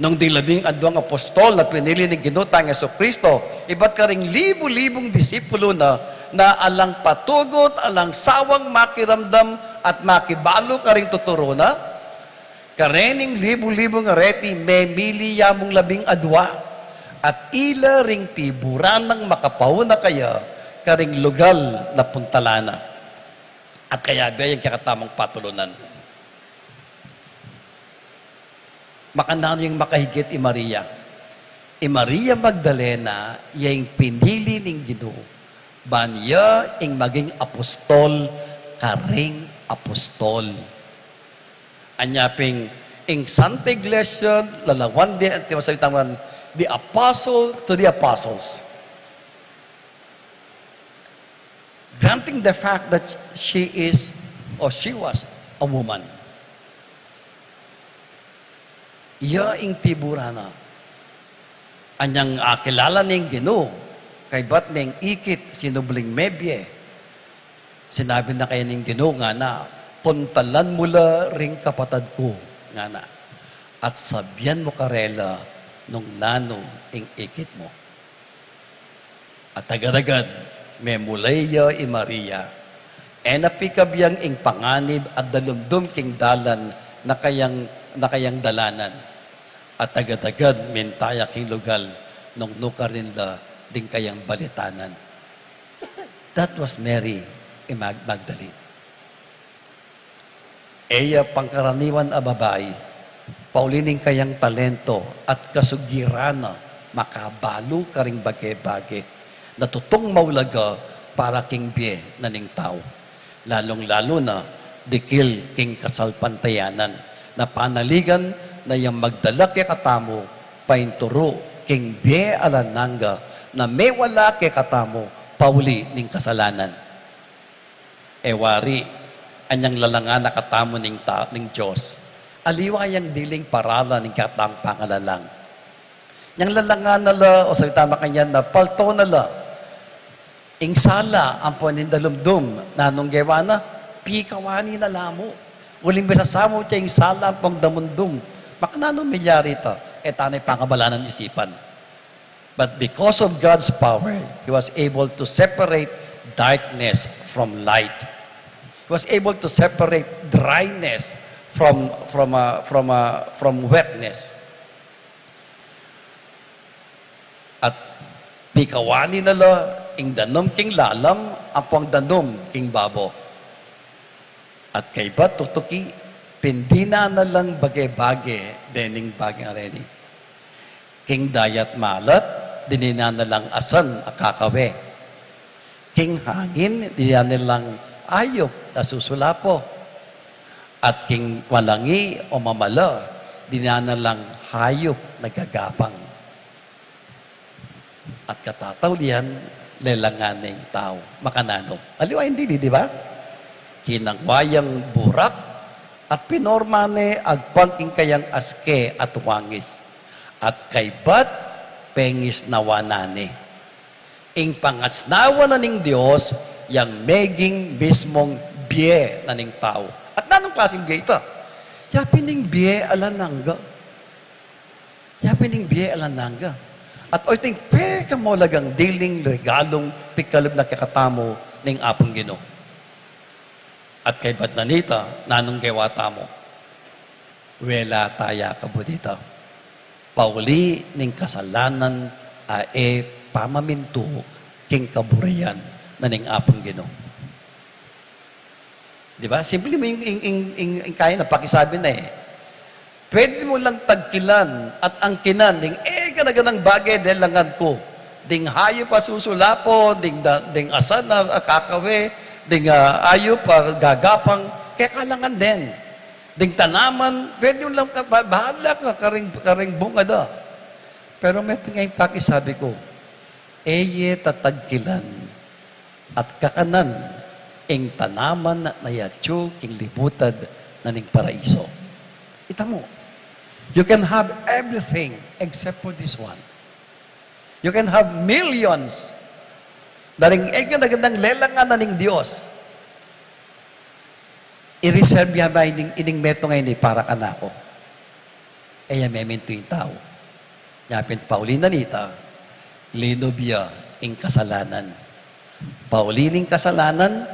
Nung ding labing adwang apostol na pinili ning Ginu tang Jesucristo, ibat karing libu-libung disipulu na, na alang patugut, alang sawang makiramdam at makibalu karing tuturu na, karening libu-libung areti, memili ya mung labing adwa, at ila ring tiburan nang makapauna kaya karing lugal na puntalan na. At kayabe yang kekatamung patulunan. Makananu yang makahigit i Maria? I Maria Magdalena, ya ing pinili ning Ginu, ban ya ing maging apostol karing apostol. Anya pin, ing Santa Iglesia, lalawan de, anti masabi tamu, the apostle to the apostles. Granting the fact that she is, or she was, a woman. Iya ing tiburan na. Anyang akilala ning Ginu, kaybat ning ikit, sinubling mebie. Sinabi na kaya ning Ginu, ngana, "Puntalan mu la ring kapatad ku," ngana, "at sabian mu karela nung nanu ing ikit mu." At agad-agad, memulay ya i Maria. E na pikabiang ing panganib at dalumdum king dalan na kayang, na kayang dalanan. At agad-agad, minta ya king lugal nung nukarin la ding kayang balitanan. That was Mary Mag-, Magdalene. E ya pangkaraniwan a babai, pauli ning kayang talento at kasugiran na makabalu karing bage-bage na tutung maulaga para king bie na ning tau. Lalung-lalu na dikil king kasalpantayanan na panaligan na yang magdala kekatamu painturu king bie alang angga na mewala kekatamu pauli ning kasalanan. E wari, anyang lalangan na katamu ning ta-, ning Dios. Aliwa yang diling paralan ning kekatang pangalalang. Nyang lalangan na la, o salita makanyan na, palto na la. Ing sala, ampon ing dalumdum, nanung gewa na, pikawani na la mu. Uling misasamut ya ing sala ampong damdum. Makananu milyari ita? E tana pangabalanan isipan. But because of God's power, he was able to separate darkness from light. He was able to separate dryness from, from, uh, from, uh, from wetness. At pikawani na la ing danum king lalam ampong danum king babo. At kaybat tutuki, pindinan na lang bage-bage dening bage a reni. King dayat malat, dininan na lang asan a kakawe. King hangin, dininan na lang ayup na susulapo. At king walangi o mamala, dininan na lang hayup na gagapang. At katataulian, lelangan ne ing tau. Makananu? Aliwa ing dili, di ba? Kinangwa yang burak at pinorma ne agpang king kayang aske at wangis. At kaybat pengisnawan na ne. Ing pangasnawan na ning Dios yang meging mismung bie na ning tau. At nanung klaseng bie ita? Ya pin ing bie alang angga. Ya pin ing bie alang angga. At o ita ing pekamaulagang diling regalung pikalub na kekatamu ning Apung Ginu. At kaybat na nita, nanung gewa tamu? Wela taya kabud ita. Pauli ning kasalanan a e pamamintu king kaburian na ning Apung Ginu. Di ba? Simple mu ing, ing, ing, ing, ing kaya na, pakisabi na e. Pwede mu lang tagkilan at angkinan ing e gana-ganang bage lelangan ku. Ding hayup a susulapon, ding da-, ding asan a, a kakawe, ding, ah, hayup a gagapang, kekalangan din. Ding tanaman, pwede mo lang ka-, ba-, bahala ka, karing, karing bunga da. Pero metung ing pakisabi ku, e ye tatagkilan at kakanan ing tanaman na yatsu king libutad na ning paraiso. Ita mu, you can have everything except for this one. You can have millions. Daring e ka nagandang lelangan na ning Dios. I-reserve ya ba ining, ining metung a ini para kanaku? E ya memintu ing tau. Nya pin pauli na nita, linub ya ing kasalanan. Pauli ning kasalanan,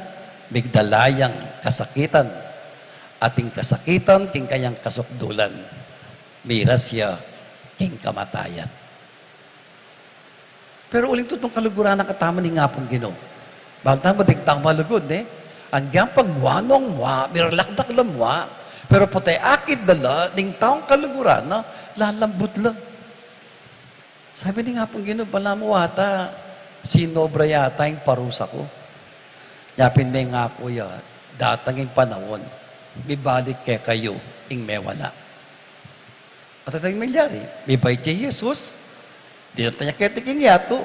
migdala yang kasakitan. At ing kasakitan, king kayang kasukdulan, miras ya king kamatayan. Pero uling tutung kaluguran na katamu ning Apung Ginu. Bang tamu ding taung malugud, ne? Agyang pagmuanung mua, miralakdak la mua, pero pota e akit da la, ding taung kaluguran na, lalambut la. Sabi ning Apung Ginu, balamu ata, sinobra yata ing parusa ku. Nya pin mengaku ya, datang ing panaun, mibalik kekayu ing mewala. At ita ing milyari, mibait ya i Jesus, dinala ne keti king yatu,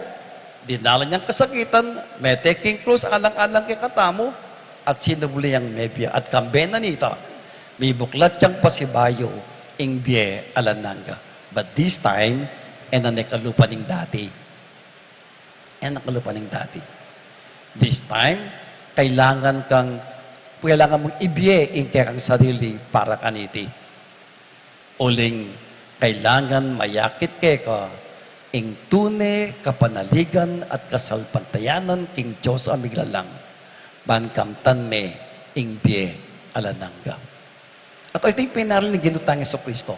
dinalan yang kasakitan, mete king krus alang-alang kekatamu, at sinubli yang mebie, at kambe na nita, mibuklat yang pasibayu ing bie alang angga. But this time, e na ne kalupa ning dati. E na kalupa ning dati. This time, kailangan kang, kailangan mung ibie ing kekang sarili para kaniti. Uling kailangan mayakit keka ing tune kapanaligan at kasalpantayanan king Dios a miglalang, ban kamtan me ing bie alang angga. At ita ing pinaral ning Ginu tang Jesucristo.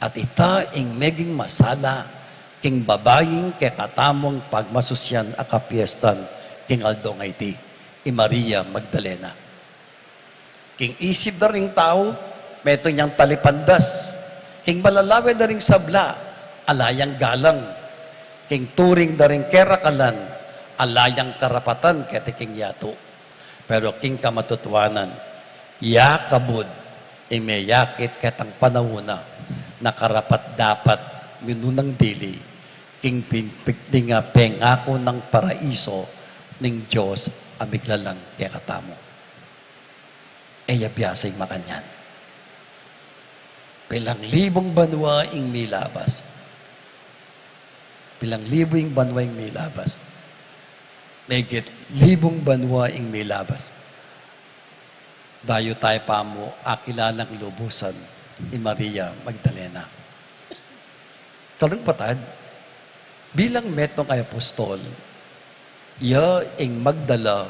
At ita ing meging masala king babaing kekatamung pagmasusyan a kapiestan king aldo a iti, i Maria Magdalena. King isip da ring tau, metung yang talipandas. King malalawe da ring sabla, ala yang galang. King turing da ring kerakalan, ala yang karapatan keti king yatu. Pero king kamatutuanan, ya kabud ing meyakit ketang panaun na, na karapat-dapat minunang dili king pin-, pin-, ding, ah, pengaku nang paraiso ning Dios a miglalang kekatamu. E ya biasa ing makanyan. Pilang libung banua ing milabas. Pilang libu ing banua ing milabas. Megit libung banua ing milabas. Bayu tamu pa mu akilalang lubusan i Maria Magdalena. Kalung patad, bilang metung a apostol, ya ing magdala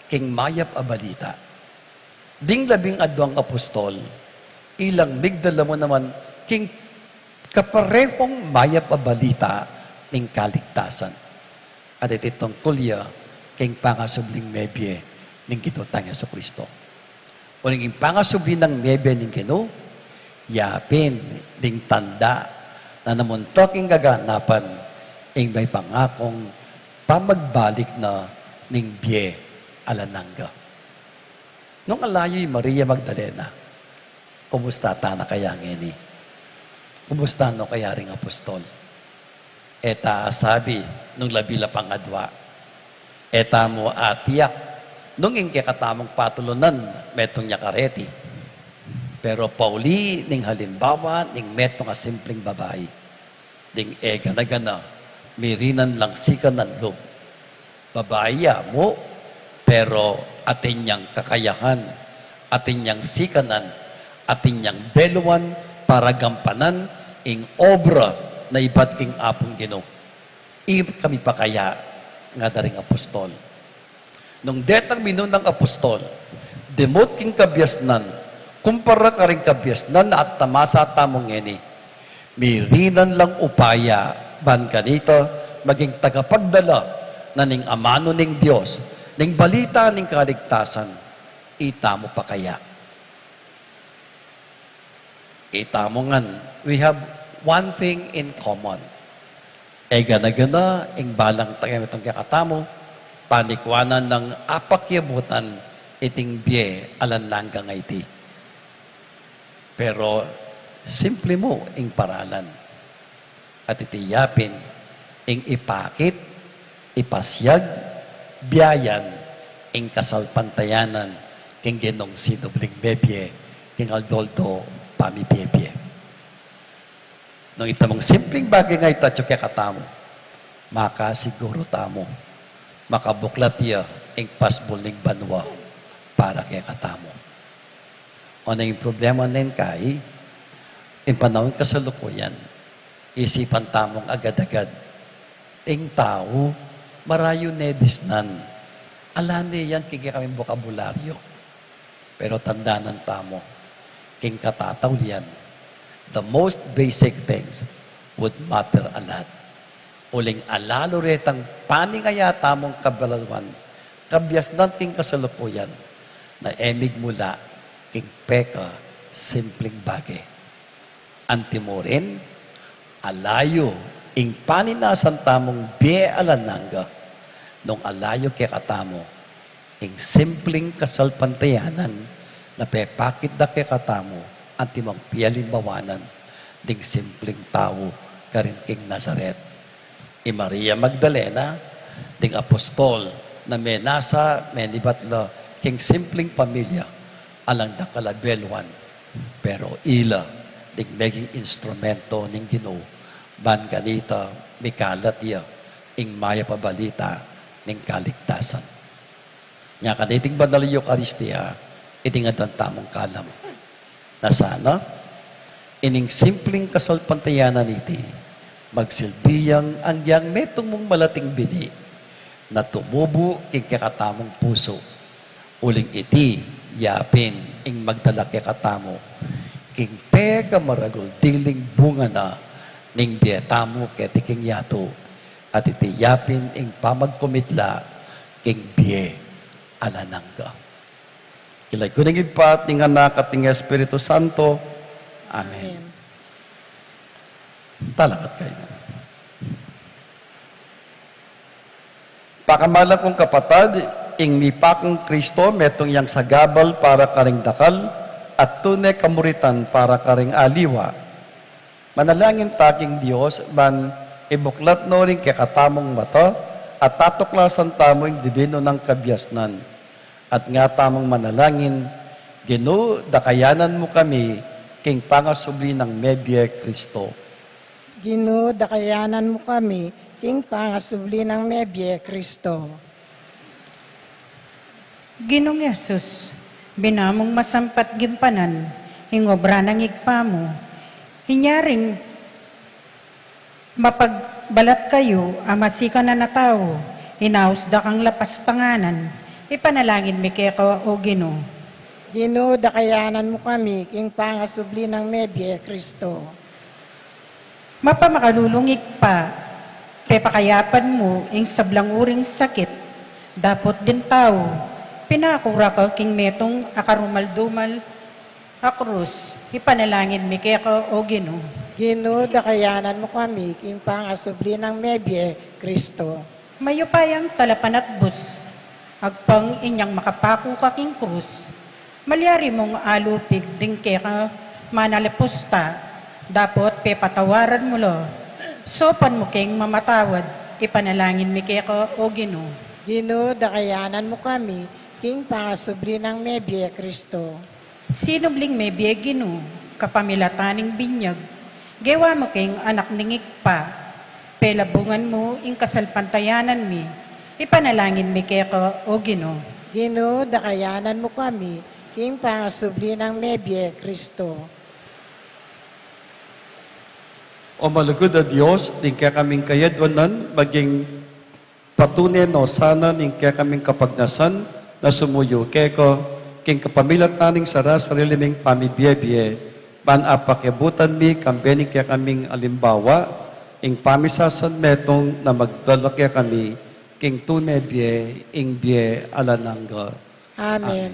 king mayap a balita. Ding labing adwang apostol, ilang migdala mu naman king kaparehong mayap a balita ning kaligtasan. At iti tungkul ya king pangasubling mebie ning Ginu tang Jesucristo. Uling ing pangasubli nang mebie ning Ginu, yapin ding tanda na namuntuk ing kaganapan ing mepangakung pamagbalik na ning bie alang angga. Nung alayu i Maria Magdalena, kumusta tana kaya ngeni? Kumusta no kaya ring apostol? E ta asabi nung labi la pang adwa. E tamu atiyak nung ing kekatamung patulunan metung ya kareti. Pero pauli ning halimbawa ning metung a simpling babai. Ding e gana-gana, mirinan lang sikanan lub. Babai ya mu, pero atin yang kakayahan, atin yang sikanan, atin yang beluan para gampanan ing obra na ibat king Apung Ginu. Ibat kami pakaya, ngada ring apostol. Nung detang minunang apostol, dimut king kabiasnan, kumpara karing kabiasnan na atin a masa tamu ngeni, mirinan lang upaya ban kanita maging tagapagdala na ning amanu ning Dios, ning balita ning kaligtasan. Itamu pakaya. Itamu ngan, we have one thing in common. E gana-gana ing balang taga metung kekatamu, panikuanan nang apakiabutan iting bie alang angga a iti. Pero simple mu ing paralan. At iti yapin ing ipakit, ipasiag, biayan ing kasalpantayanan king genung sinubling mebie king aldo-aldo pamibie-bie. Nung itamung simpleng bage nga ita atyu kekatamu, makasiguru tamu, makabuklat ya ing pasbul ning banua para kekatamu. Ono ing problema nen kai, ing panaun kasalukuyan, isipan tamung agad-agad. Ing tau, marayu ne disnan. Ala ne yan king kekaming bokabularyo. Pero tandanan tamu, king katataulian, the most basic things would matter a lot. Uling alalu retang paningaya tamung kabalaluan, kabiasnan king kasalukuyan, na e migmula king peka simpleng bage. Antimurin, alayu ing paninasan tamung bie alang angga, nung alayu kekatamu ing simpleng kasalpantayanan na pepakit da kekatamu, antimong pialimbawanan ding simpleng tau karin king Nazaret. I Maria Magdalena, ding apostol na menasa, menibat la king simpleng pamilya, alang dakal a beluan, pero ila ding meging instrumento ning Ginu, ban kanita mikalat ya ing mayap a balita ning kaligtasan. Nya kaniting banal a Eukaristia, iti ngan tamung kalam. Na sana, ining simpleng kasalpantayanan iti, magsilbi yang anggiyang metung mung malating bini, na tumubu king kekatamung pusu. Uling iti, yapin, ing magdala kekatamu, king pekamaragul diling bunga na, ning bie tamu keti king yatu, at iti yapin ing pamagkumitla, king bie alang angga. King lagyu ning Ibpa, at ning Anak, at ning Espiritu Santo. Amen. Amen. Talakad kayu. Pakamalan kung kapatad, ing mipakung Kristo, metung yang sagabal para karing dakal, at tune kamuritan para karing aliwa. Manalangin ta king Dios, ban ibuklat no ring kekatamung mata, at tatuklasan tamu ing dibinu nang kabiasnan. At nga tamung manalangin, Ginu, dakayanan mu kami, king pangasubli nang mebie Kristo. Ginu, dakayanan mu kami, king pangasubli nang mebie Kristo. Ginung Jesus, bina mung masampat gimpanan, ing obra nang Ibpa mu, inya ring mapagbalat kayu a masikanan a tau, inaus da kang lapas tanganan, ipanalangin mi keka, O Ginu. Ginu, dakayanan mu kami, king pangasubli nang mebie Kristo. Mapamakalulung Ibpa, pepakayapan mu ing sablang uring sakit, dapot ding tau, pinakura ka king metung a karumal-dumal a krus, ipanalangin mi keka, O Ginu. Ginu, dakayanan mu kami, king pangasubli nang mebie Kristo. Mayupayang talapanatbus, agpang inyang makapaku ka king krus, malyari mung alupig ding keka manalapusta, dapot pepatawaran mu la, saupan mu keng mamatawad, ipanalangin mi keka, O Ginu. Ginu, dakayanan mu kami, king pangasubli nang mebie Kristo. Sinubling mebie Ginu, kapamilatan ning binyag, gewa mu keng anak ning Ibpa, pelabungan mu ing kasalpantayanan mi, ipanalangin mi keka, O Ginu. Ginu, dakayanan mu kami, king pangasubli nang mebie Kristo. O malugud a Dios, ding kekaming kayadwanan, maging patune no sana ning kekaming kapagnasan na sumuyu keka, king kapamilatan ning sara-sarili ming pamibie-bie, ban apakiabutan mi kambe ning kekaming alimbawa, ing pamisasanmetung na magdala kekami, king tune bie, ing bie alang angga. Amen. Amen.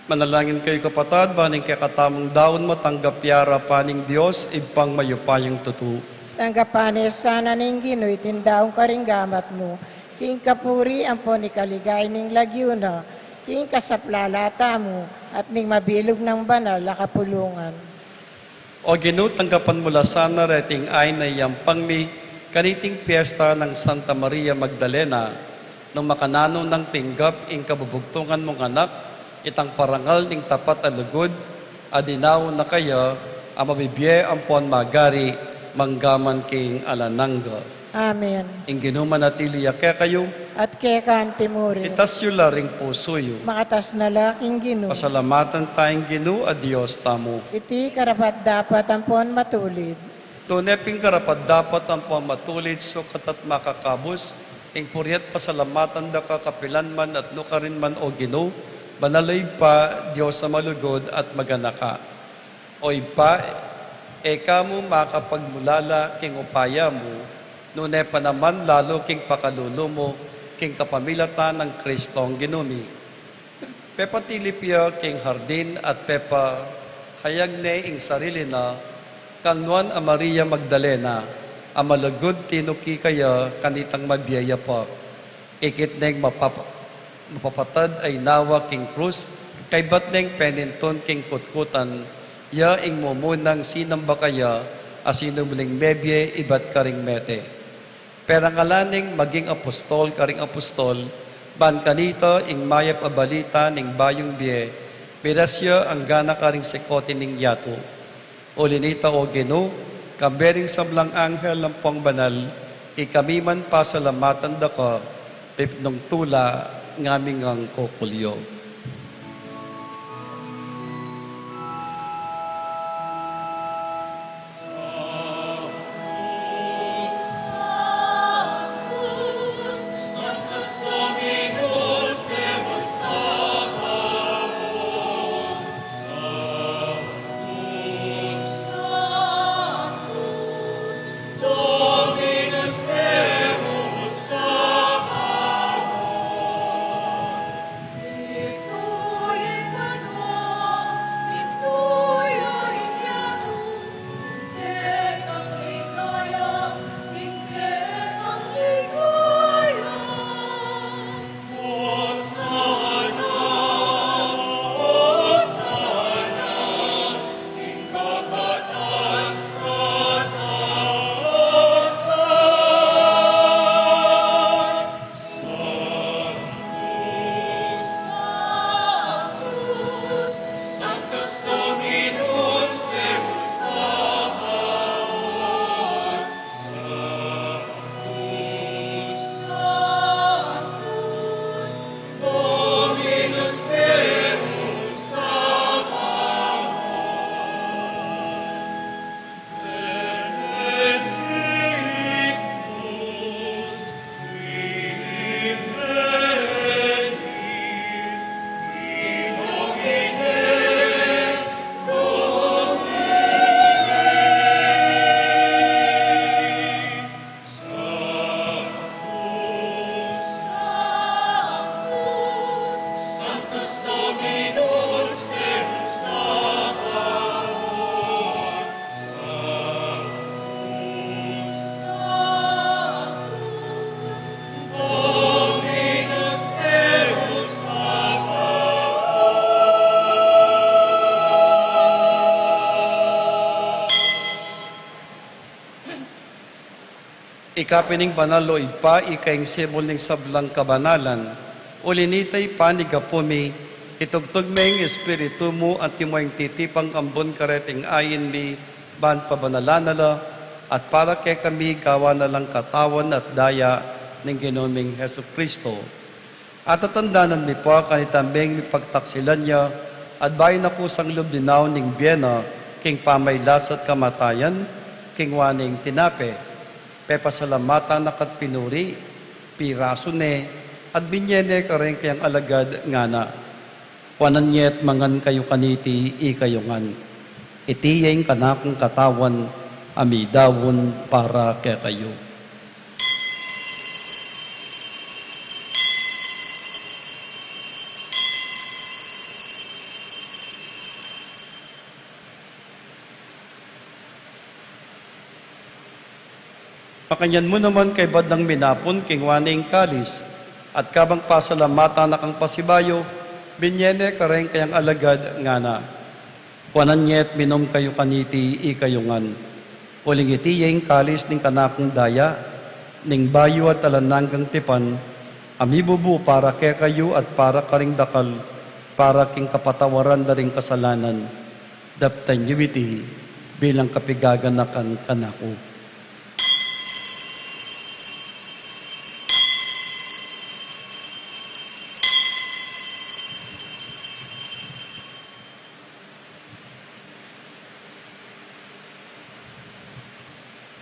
Manalangin kayu, kapatad, ban ing kekatamung daun matanggap ya arapan ning Dios, Ibpang mayupayang tutu. Tanggapan na sana ning Ginu iting daun karing gamat mu, king kapurian ampon ikaligaya ning lagyu na, king kasaplalan tamu, at ning mabilug nang banal a kapulungan. O Ginu, tanggapan mu la sana reting ain a iyampang mi kaniting piesta nang Santa Maria Magdalena, nung makananu nang tinggap ing kabubugtungan mung anak, itang parangal ning tapat a lugud, a dinaun na kaya, a mabibie ampon magari, mangga man king alang angga. Amen. Ing Ginu manatili ya kekayu. At keka antimurin. Itas yu la ring pusu yu. Makatas na la king Ginu. Pasalamatan taya ing Ginu a Dios tamu. Iti karapat-dapat ampon matulid. Tune pin karapat-dapat ampon matulid, sukat at makakabus, ing puri at pasalamatan da ka kapilan man at nukarin man, O Ginu, banal a Ibpa, Dios a malugud at maganaka. O Ibpa, e ka mu makapagmulala king upaya mu, nune pa naman lalu king pakalulu mu, king kapamilatan nang Kristong Ginu mi. Pepatilip ya king hardin at pepahayag ne ing sarili na kang Nuan a Maria Magdalena, a malugud tinuki kaya kanitang mabie ya pa. Ikit neng mapapa-, mapapatad a inawa king krus, kaybat neng penintun king kutkutan, ya ing mumunang sinamba kaya, a sinubling mebie ibat karing mete. Perangalan neng maging apostol karing apostol, ban kanita ing mayap a balita ning bayung bie, miras ya anggana karing sikote ning yatu. Uli na nita, O Ginu, kambe ring sablang anghel ampong banal, ikami man pasalamatan da ka, pipnung tula, ngaming angkukulyo. Ika pin ing banal, o Ibpa, ika ing sibul ning sablang kabanalan. Uli nita, Ibpa, ning gapu mi, itugtug me ing Espiritu mu, at imo ing titipang ambun kareting ain mi, ban pabanalan na la, at para kekami gawan na lang katawan at daya ning Ginu ming Jesucristo. At tatandanan mi pa, kanita meng mipagtaksilan ya, at bayu na kusang lub dinaun ning bie na, king pamailas at kamatayan, kinua ne ing tinape, pepasalamatan na ka't pinuri, pirasu ne, at binye ne kareng kayang alagad, ngana: Kuanan ye at mangan kayu kaniti ikayu ngan. Iti ya ing kanakung katawan, a midaun para kekayu. Makanyan mu naman kaybat dang minapun, kinua ne ing kalis, at kabang pasalamatan na kang pasibayu, binye ne kareng kayang alagad, ngana: Kuanan ye at minum kayu kaniti ikayu ngan. Uling iti ya ing kalis ning kanakung daya, ning bayu at alang anggang tipan, a mibubu para kekayu at para karing dakal, para king kapatawaran da ring kasalanan. Daptan yu iti bilang kapigaganakan kanaku.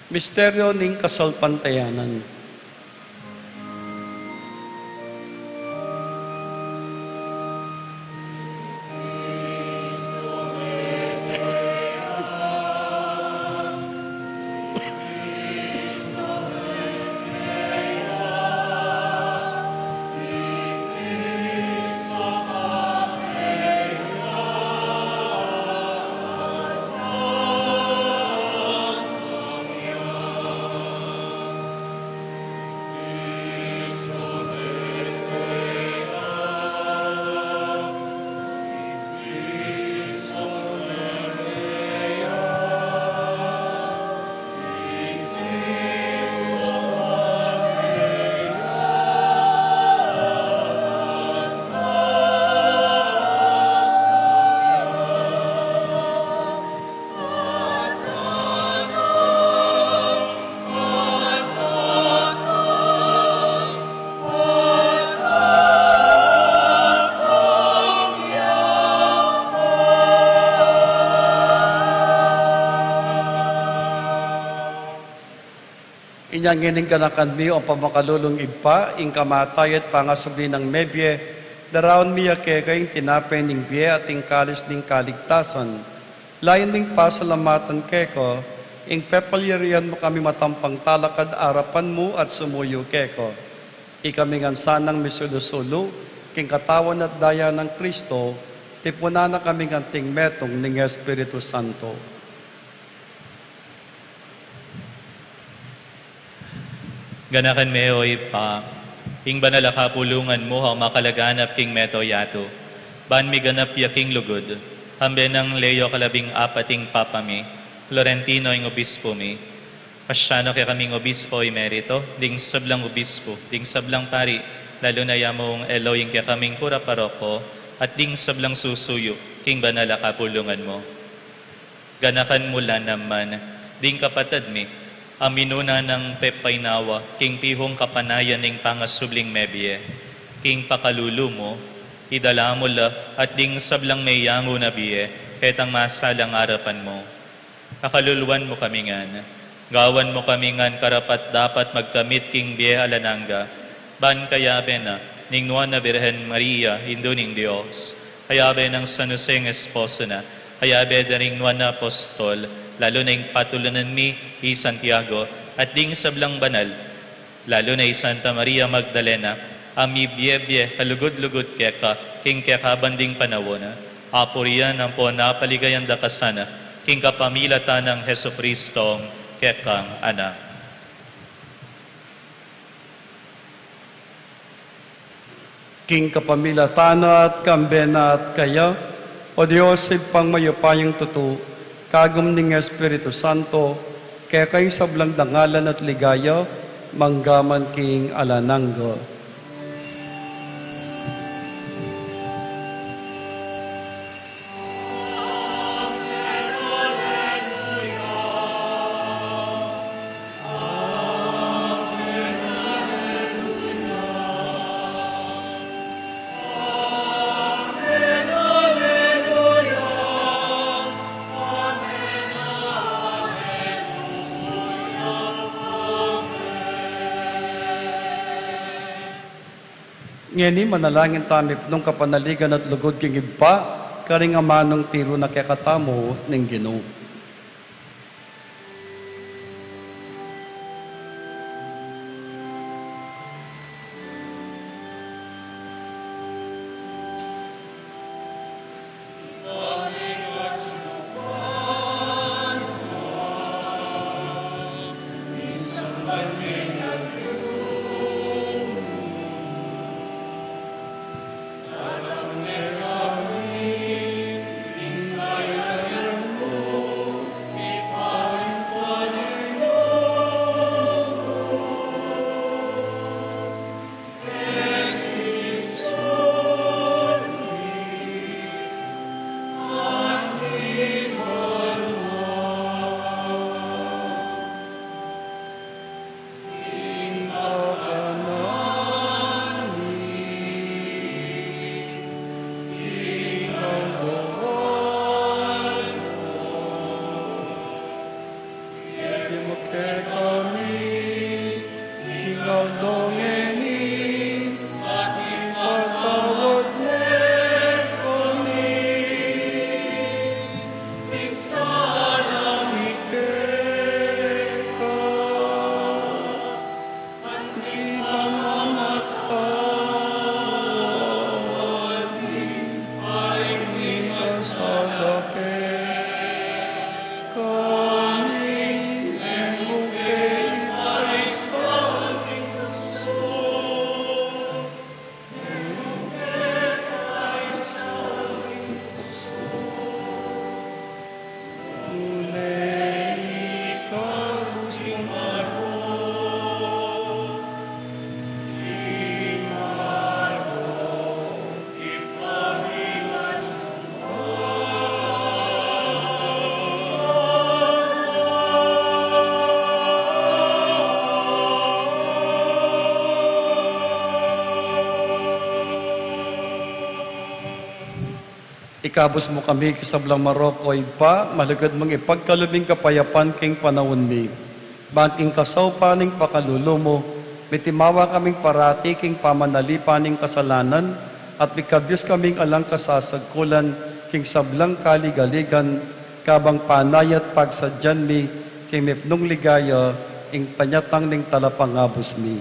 Misteryo ning kasalpantayanan. Inya ngening ganakan mi, O pamakalulung Ibpa, ing kamatayan at pangasubli nang mebie, daraun mi ya keka ing tinape ning bie at ing kalis ning kaligtasan. Layun ming pasalamatan keka ing pepalyarian mu kaming matampang talakad arapan mu at sumuyu keka. Ikami ngan sanang misulu-sulu king katawan at daya nang Kristo, tipunan na kaming anting metung ning Espiritu Santo. Ganakan me, O Ibpa, ing banal a kapulungan mu a makalaganap king mabilug a yatu, ban miganap ya king lugud, kambe nang Leo kalabing apat ing Papa mi, Florentino ing Obispo mi. Pasyanan na kekaming Obispo Emerito, ding sablang obispo, ding sablang pari, lalu na ya mung Eloy ing kekaming kura paroko, at ding sablang susuyu king banal a kapulungan mu. Ganakan mu la naman ding kapatad mi a minuna nang pepainawa king pihung kapanayan ning pangasubling mebie. King pakalulu mu, idala mu la at ding sablang meyangu na bie ketang masalang arapan mu. Pakaluluan mu kami ngan. Gawan mu kami ngan karapat-dapat magkamit king bie alang angga, ban kayabe na ning Nuan a Birhen Maria, Indu ning Dios, kayabe nang San Jose ing esposo na, kayabe da ring nuan a apostol, lalu na ing patulunan mi i Santiago, at ding sablang banal, lalu na i Santa Maria Magdalena, a mibie-bie kalugud-lugud keka king kekaban ding panaun, apurian ampon apaligayan da ka sana king kapamilatan nang Jesucristo, kekang Anak. King kapamilatan na at kambe na at kaya, O Dios, Ibpang mayupayang tutu, kagum ning Espiritu Santo, keka ing sablang dangalan at ligaya, mangga man king alang angga. Ngeni, manalangin tamu king kapanaligan at lugud king Ibpa, karing amanung tiru na kekatamu ning Ginu. kekami king aldo ngeni, at ipatawad mu kami ing sala mi keka, anti pamamatawad mi king mikasala kekami, e mu ke paisaul king tuksu, e mu ke paisaul king tuksu. Ikabus mu kami king sablang marok, o Ibpa, malugud mung ipagkalub ing kapayapan king panaun mi. Ban king kasaupan ning pakalulu mu, mitimawa kaming parati king pamanalipan ning kasalanan, at mikabyus kaming alang kasasagkulan king sablang kaligaligan, kabang panaya at pagsadyan mi king mipnung ligaya ing panyatang ning talapangabus mi.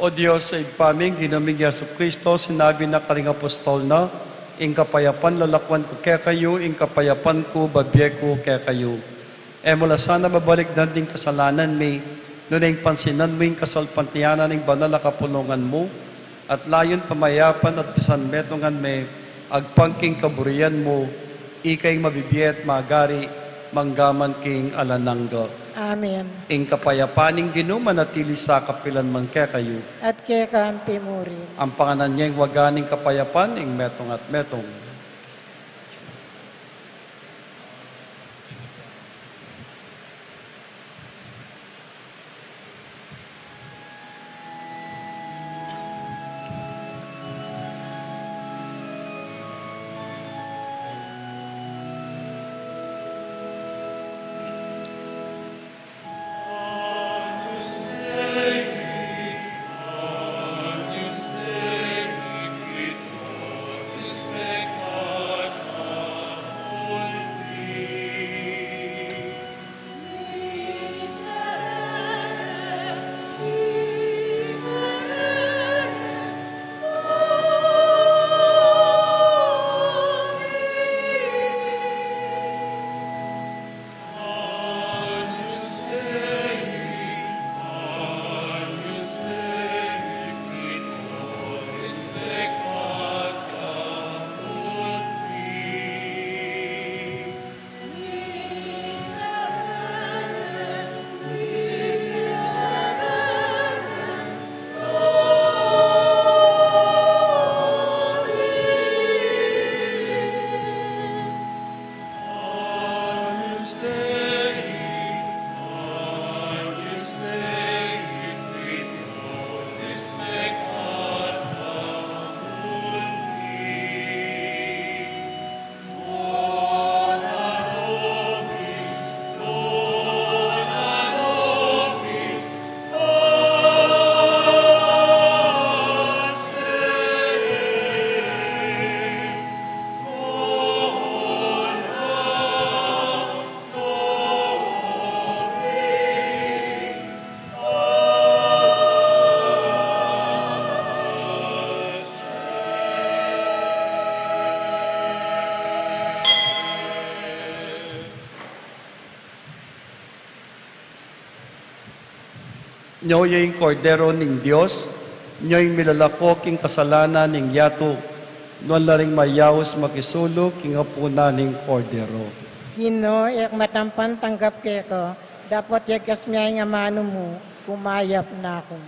O Dios, Ibpa mi, Ginu ming Jesucristo, sinabi na karing apostol na, ing kapayapan lalakwan ku kekayu, ing kapayapan ku babie ku kekayu. E mu la sana babalikdan ding kasalanan mi, nune ing pansinan mu ing kasalpantayanan ning banal a kapulungan mu, at layun pamayapan at pisanmetungan me, agpang king kaburian mu, ika ing mabibie at magari, mangga man king alang angga. Amen. Ing kapayapan ning Ginu manatili sa kapilan man kekayu. At keka anti murin. Ang panganan niya ing waga ning kapayapan, ing metung at metung. Nyo ya ing Kordero ning Dios, Nya ing milalako king kasalanan ning yatu, nuan la ring mayaus makisuluk king apunan ning Kordero. Ginu, e ku matampan tanggap keka, dapot yagas mu ing amanu mu, kumayap na ku.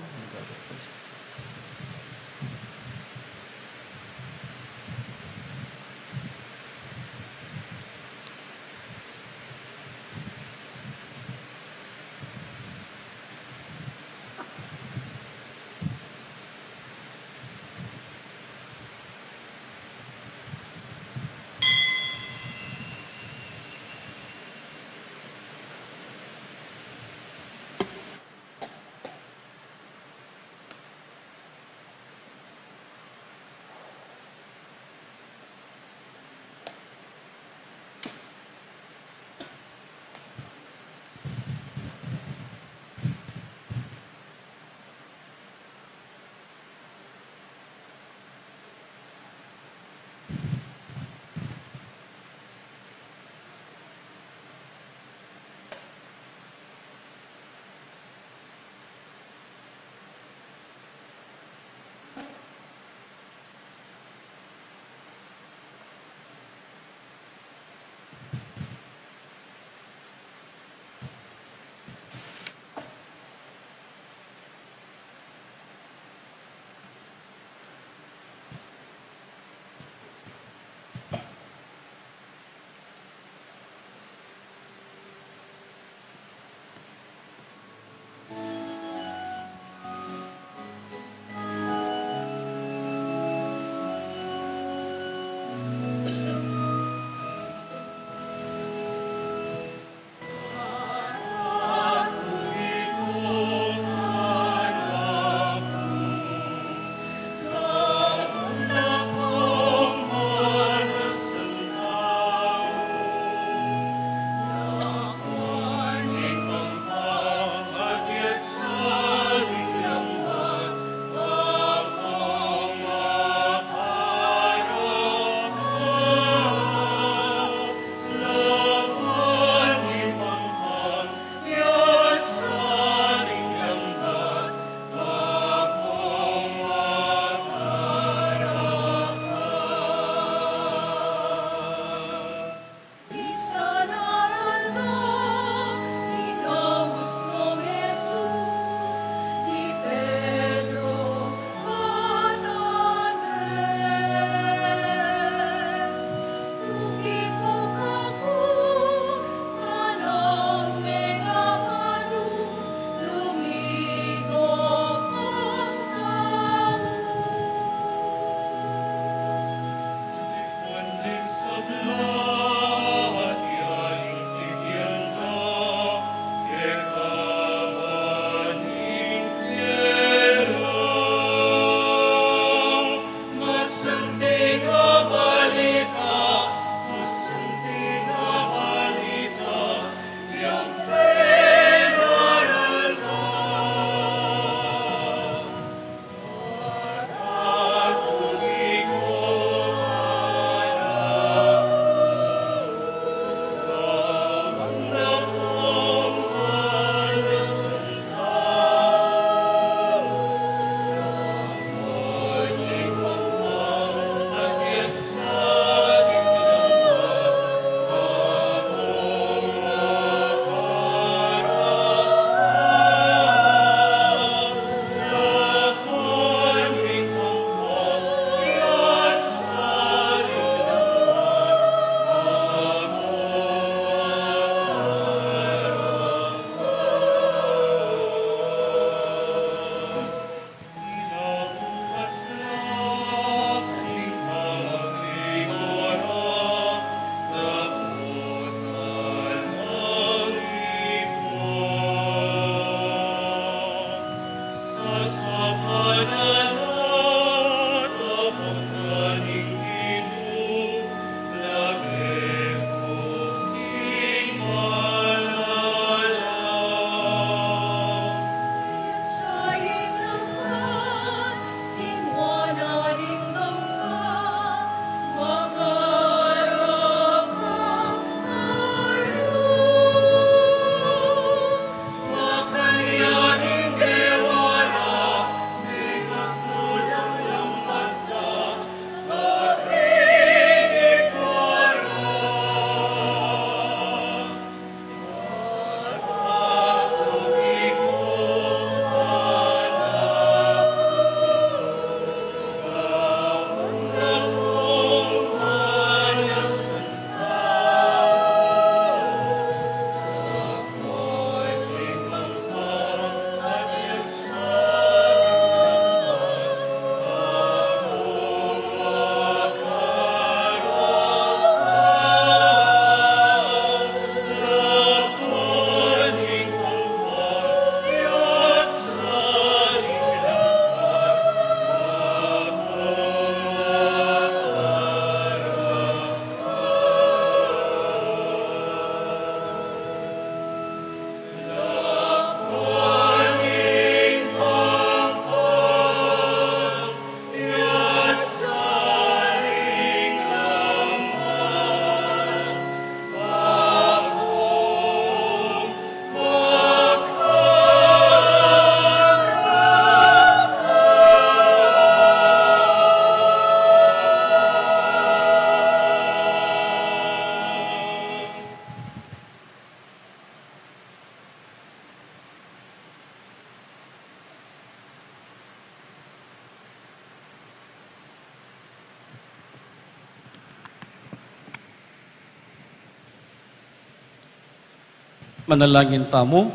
Manalangin tamu.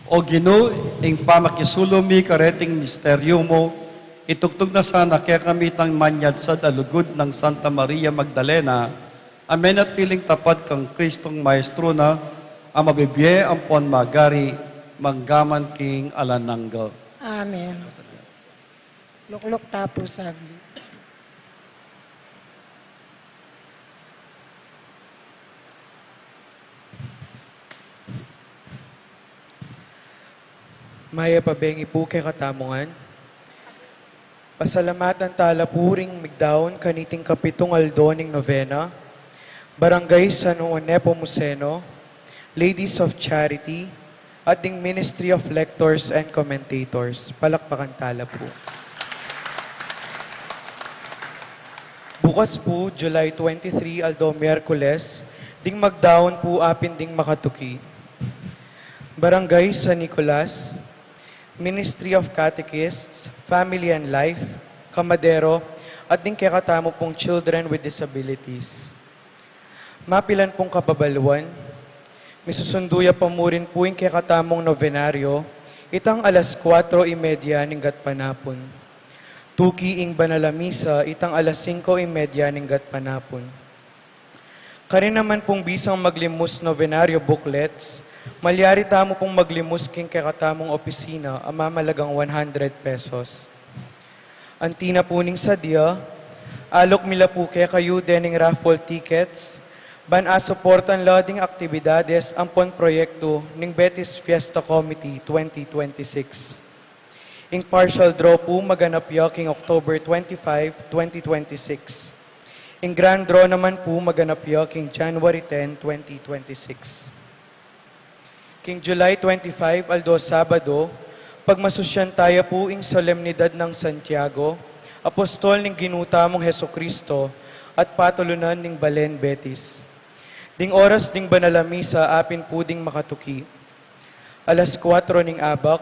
O Ginu, ing pamakisulung mi kareting misteryu mu, itugtug na sana kekami itang manyadsad a lugud nang Santa Maria Magdalena, a menatiling tapat kang Kristong Maestro na, a mabibie ampon magari manggaman king alang angga. Amen. Lukluk ta pu saglit. Mayap a bengi pu kekatamu ngan. Pasalamatan tala pu ring migdaun kaniting kapitung aldo ning novena, Barangay San Juan Nepomuceno, Ladies of Charity, at ding Ministry of Lectors and Commentators. Palakpakan tala pu. Bukas pu, July twenty-three, aldo Miyerkules, ding magdaun pu apin ding makatuki. Barangay San Nicolas, Ministry of Catechists, Family and Life, Kamadero, at ding kekatamu pung Children with Disabilities. Mapilan pung kababaluan, misusundu ya pa mu rin pu ing kekatamung novenario, itang alas kuatro y media ning gatpanapun. Tuki ing banal a misa, itang alas singko y media ning gatpanapun. Karin naman pung bisang maglimus novenario booklets, malyari tamu pung maglimus king kekatamung opisina a mamalagang one hundred pesos. Anti na pu ning sadya, alok mi la pu kekayu dening raffle tickets, ban asuportan la ding aktibidades ampon proyektu ning Betis Fiesta Committee twenty twenty-six. Ing partial draw pu maganap ya king October twenty-five, twenty twenty-six. Ing grand draw naman pu maganap ya king January ten, twenty twenty-six. King July twenty-five, aldo Sabado, pagmasusyan taya pu ing solemnidad nang Santiago, apostol ning Ginu tamung Jesucristo, at patulunan ning Balen Betis. Ding oras ding banal a misa apin pu ding makatuki. Alas kuatro ning abak,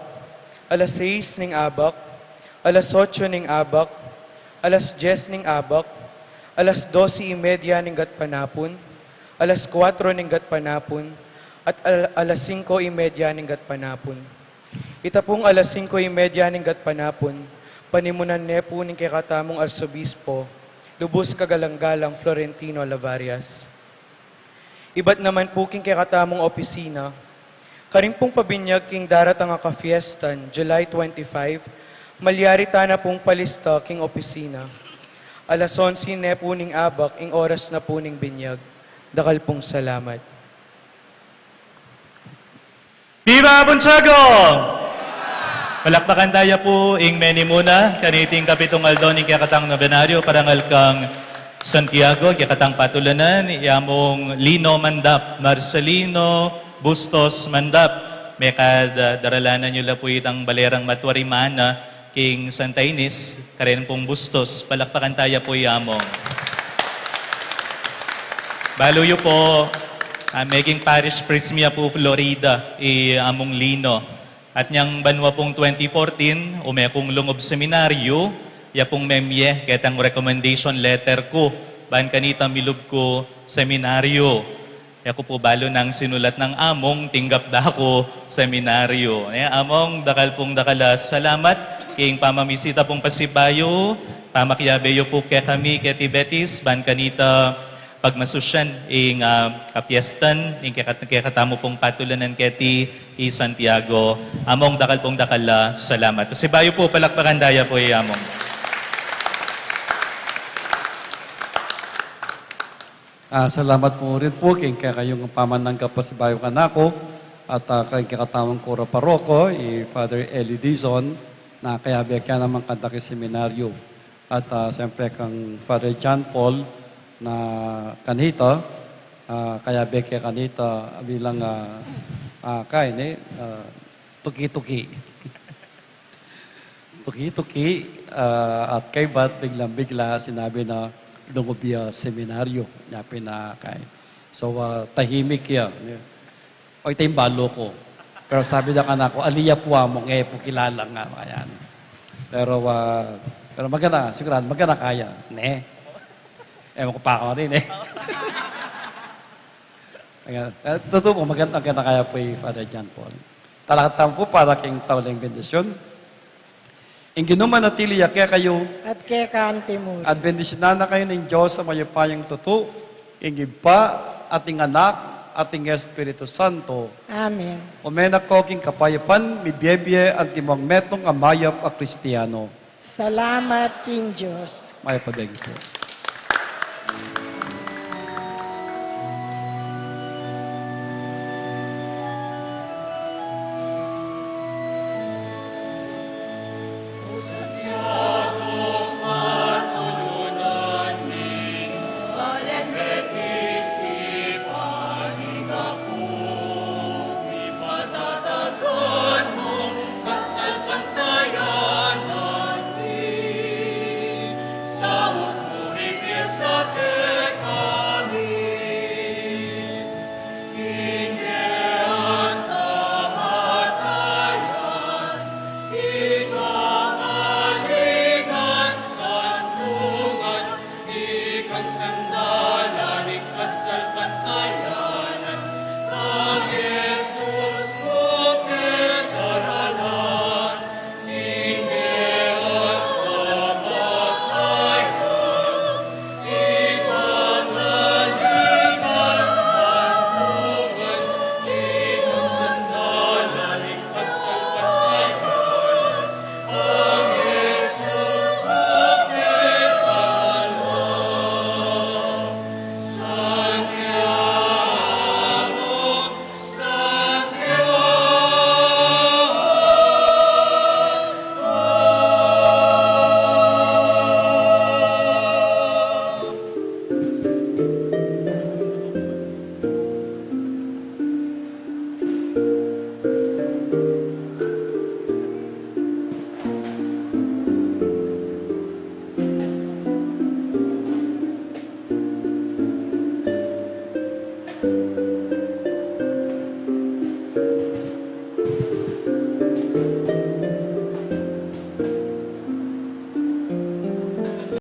alas sais ning abak, alas otso ning abak, alas dyes ning abak, alas dose y media ning gatpanapun, alas kuatro ning gatpanapun, at al-, alas singko y media ning gatpanapun. Ita pung alas singko y media ning gatpanapun, panimunan ne pu ning kekatamung Arsobispo, lubus kagalang-galang Florentino Lavarias. Ibat naman pu king kekatamung opisina, karin pung pabinyag king daratang a kafiestan, July twenty-five, malyari tana pung palista king opisina. Alas onse ne pu ning abak ing oras na pu ning binyag. Dakal pung salamat. Viva Abunsuago! Palakpakan taya pu ing menimuna kaniting kapitung aldo ning kekatang nobenaryo, parangal kang Santiago, kekatang patulunan, i Among Lino Mandap, Marcelino Bustos Mandap. Mekad, ah, daralanan yu la pu itang balerang matwarimana king Santa Ines, karen pung Bustos. Palakpakan taya pu i Among. Balu yu pu, ah, meging parish priest mi ya pu Florida, i Among Lino. At nyang banua pung twenty fourteen, ume kung lungub seminaryo, ya pung memye ketang recommendation letter ku, ban kanita milub ku seminaryo. Ya ku pu balu nang sinulat nang Among, tinggap da ku seminaryo. E, Among, dakal pung dakal a salamat king pamamisita pung pasibayu, pamakiabe yu pu kekami, keti Betis, ban kanita pagmasusyan ing, ah, kapiestan ning kekat-, kekatamu pung patulunan keti i Santiago. Among, dakal pung dakal a salamat. Pasibayu pu, palakpakan taya pu i Among. Ah, salamat pu rin pu king kekayung pamananggap pasibayu kanaku at, ah, king kekatamung kura paroko, i Father Eli Dizon, na kayabe ke naman kanta king seminaryo. At, ah, siyempre kang Father John Paul na kanita, ah, kayabe ke kanita bilang, ah, ah, kaini, ah, tuki-tuki. Tuki-tuki, ah, at kaybat biglang-bigla sinabi na lungub ya seminaryo, nya pin a kai. So, ah, tahimik ya. Pag ita ing balu ku. Pero sabi da kanaku, ali ya pu Among, e pu kilala nga, ayan. Pero, ah, pero magana, sigurado, magana kaya. Ne? Ewan ku pa ku rin, e. Ayan. Eh, tutu pu, maganda, maganda kaya pu i Father John Paul. Talakad tamu pu para king tauling bendisyun. Ing Ginu manatili ya kekayu. At keka antimu rin. At bendisyunan na kayu ning Dios a mayupayang tutu, ing Ibpa, at ing Anak, at ing Espiritu Santo. Amen. Ume na ko king kapayapan, mibie-bie antimong metung a mayap a Kristiano. Salamat king Dios. Mayap a begi pu.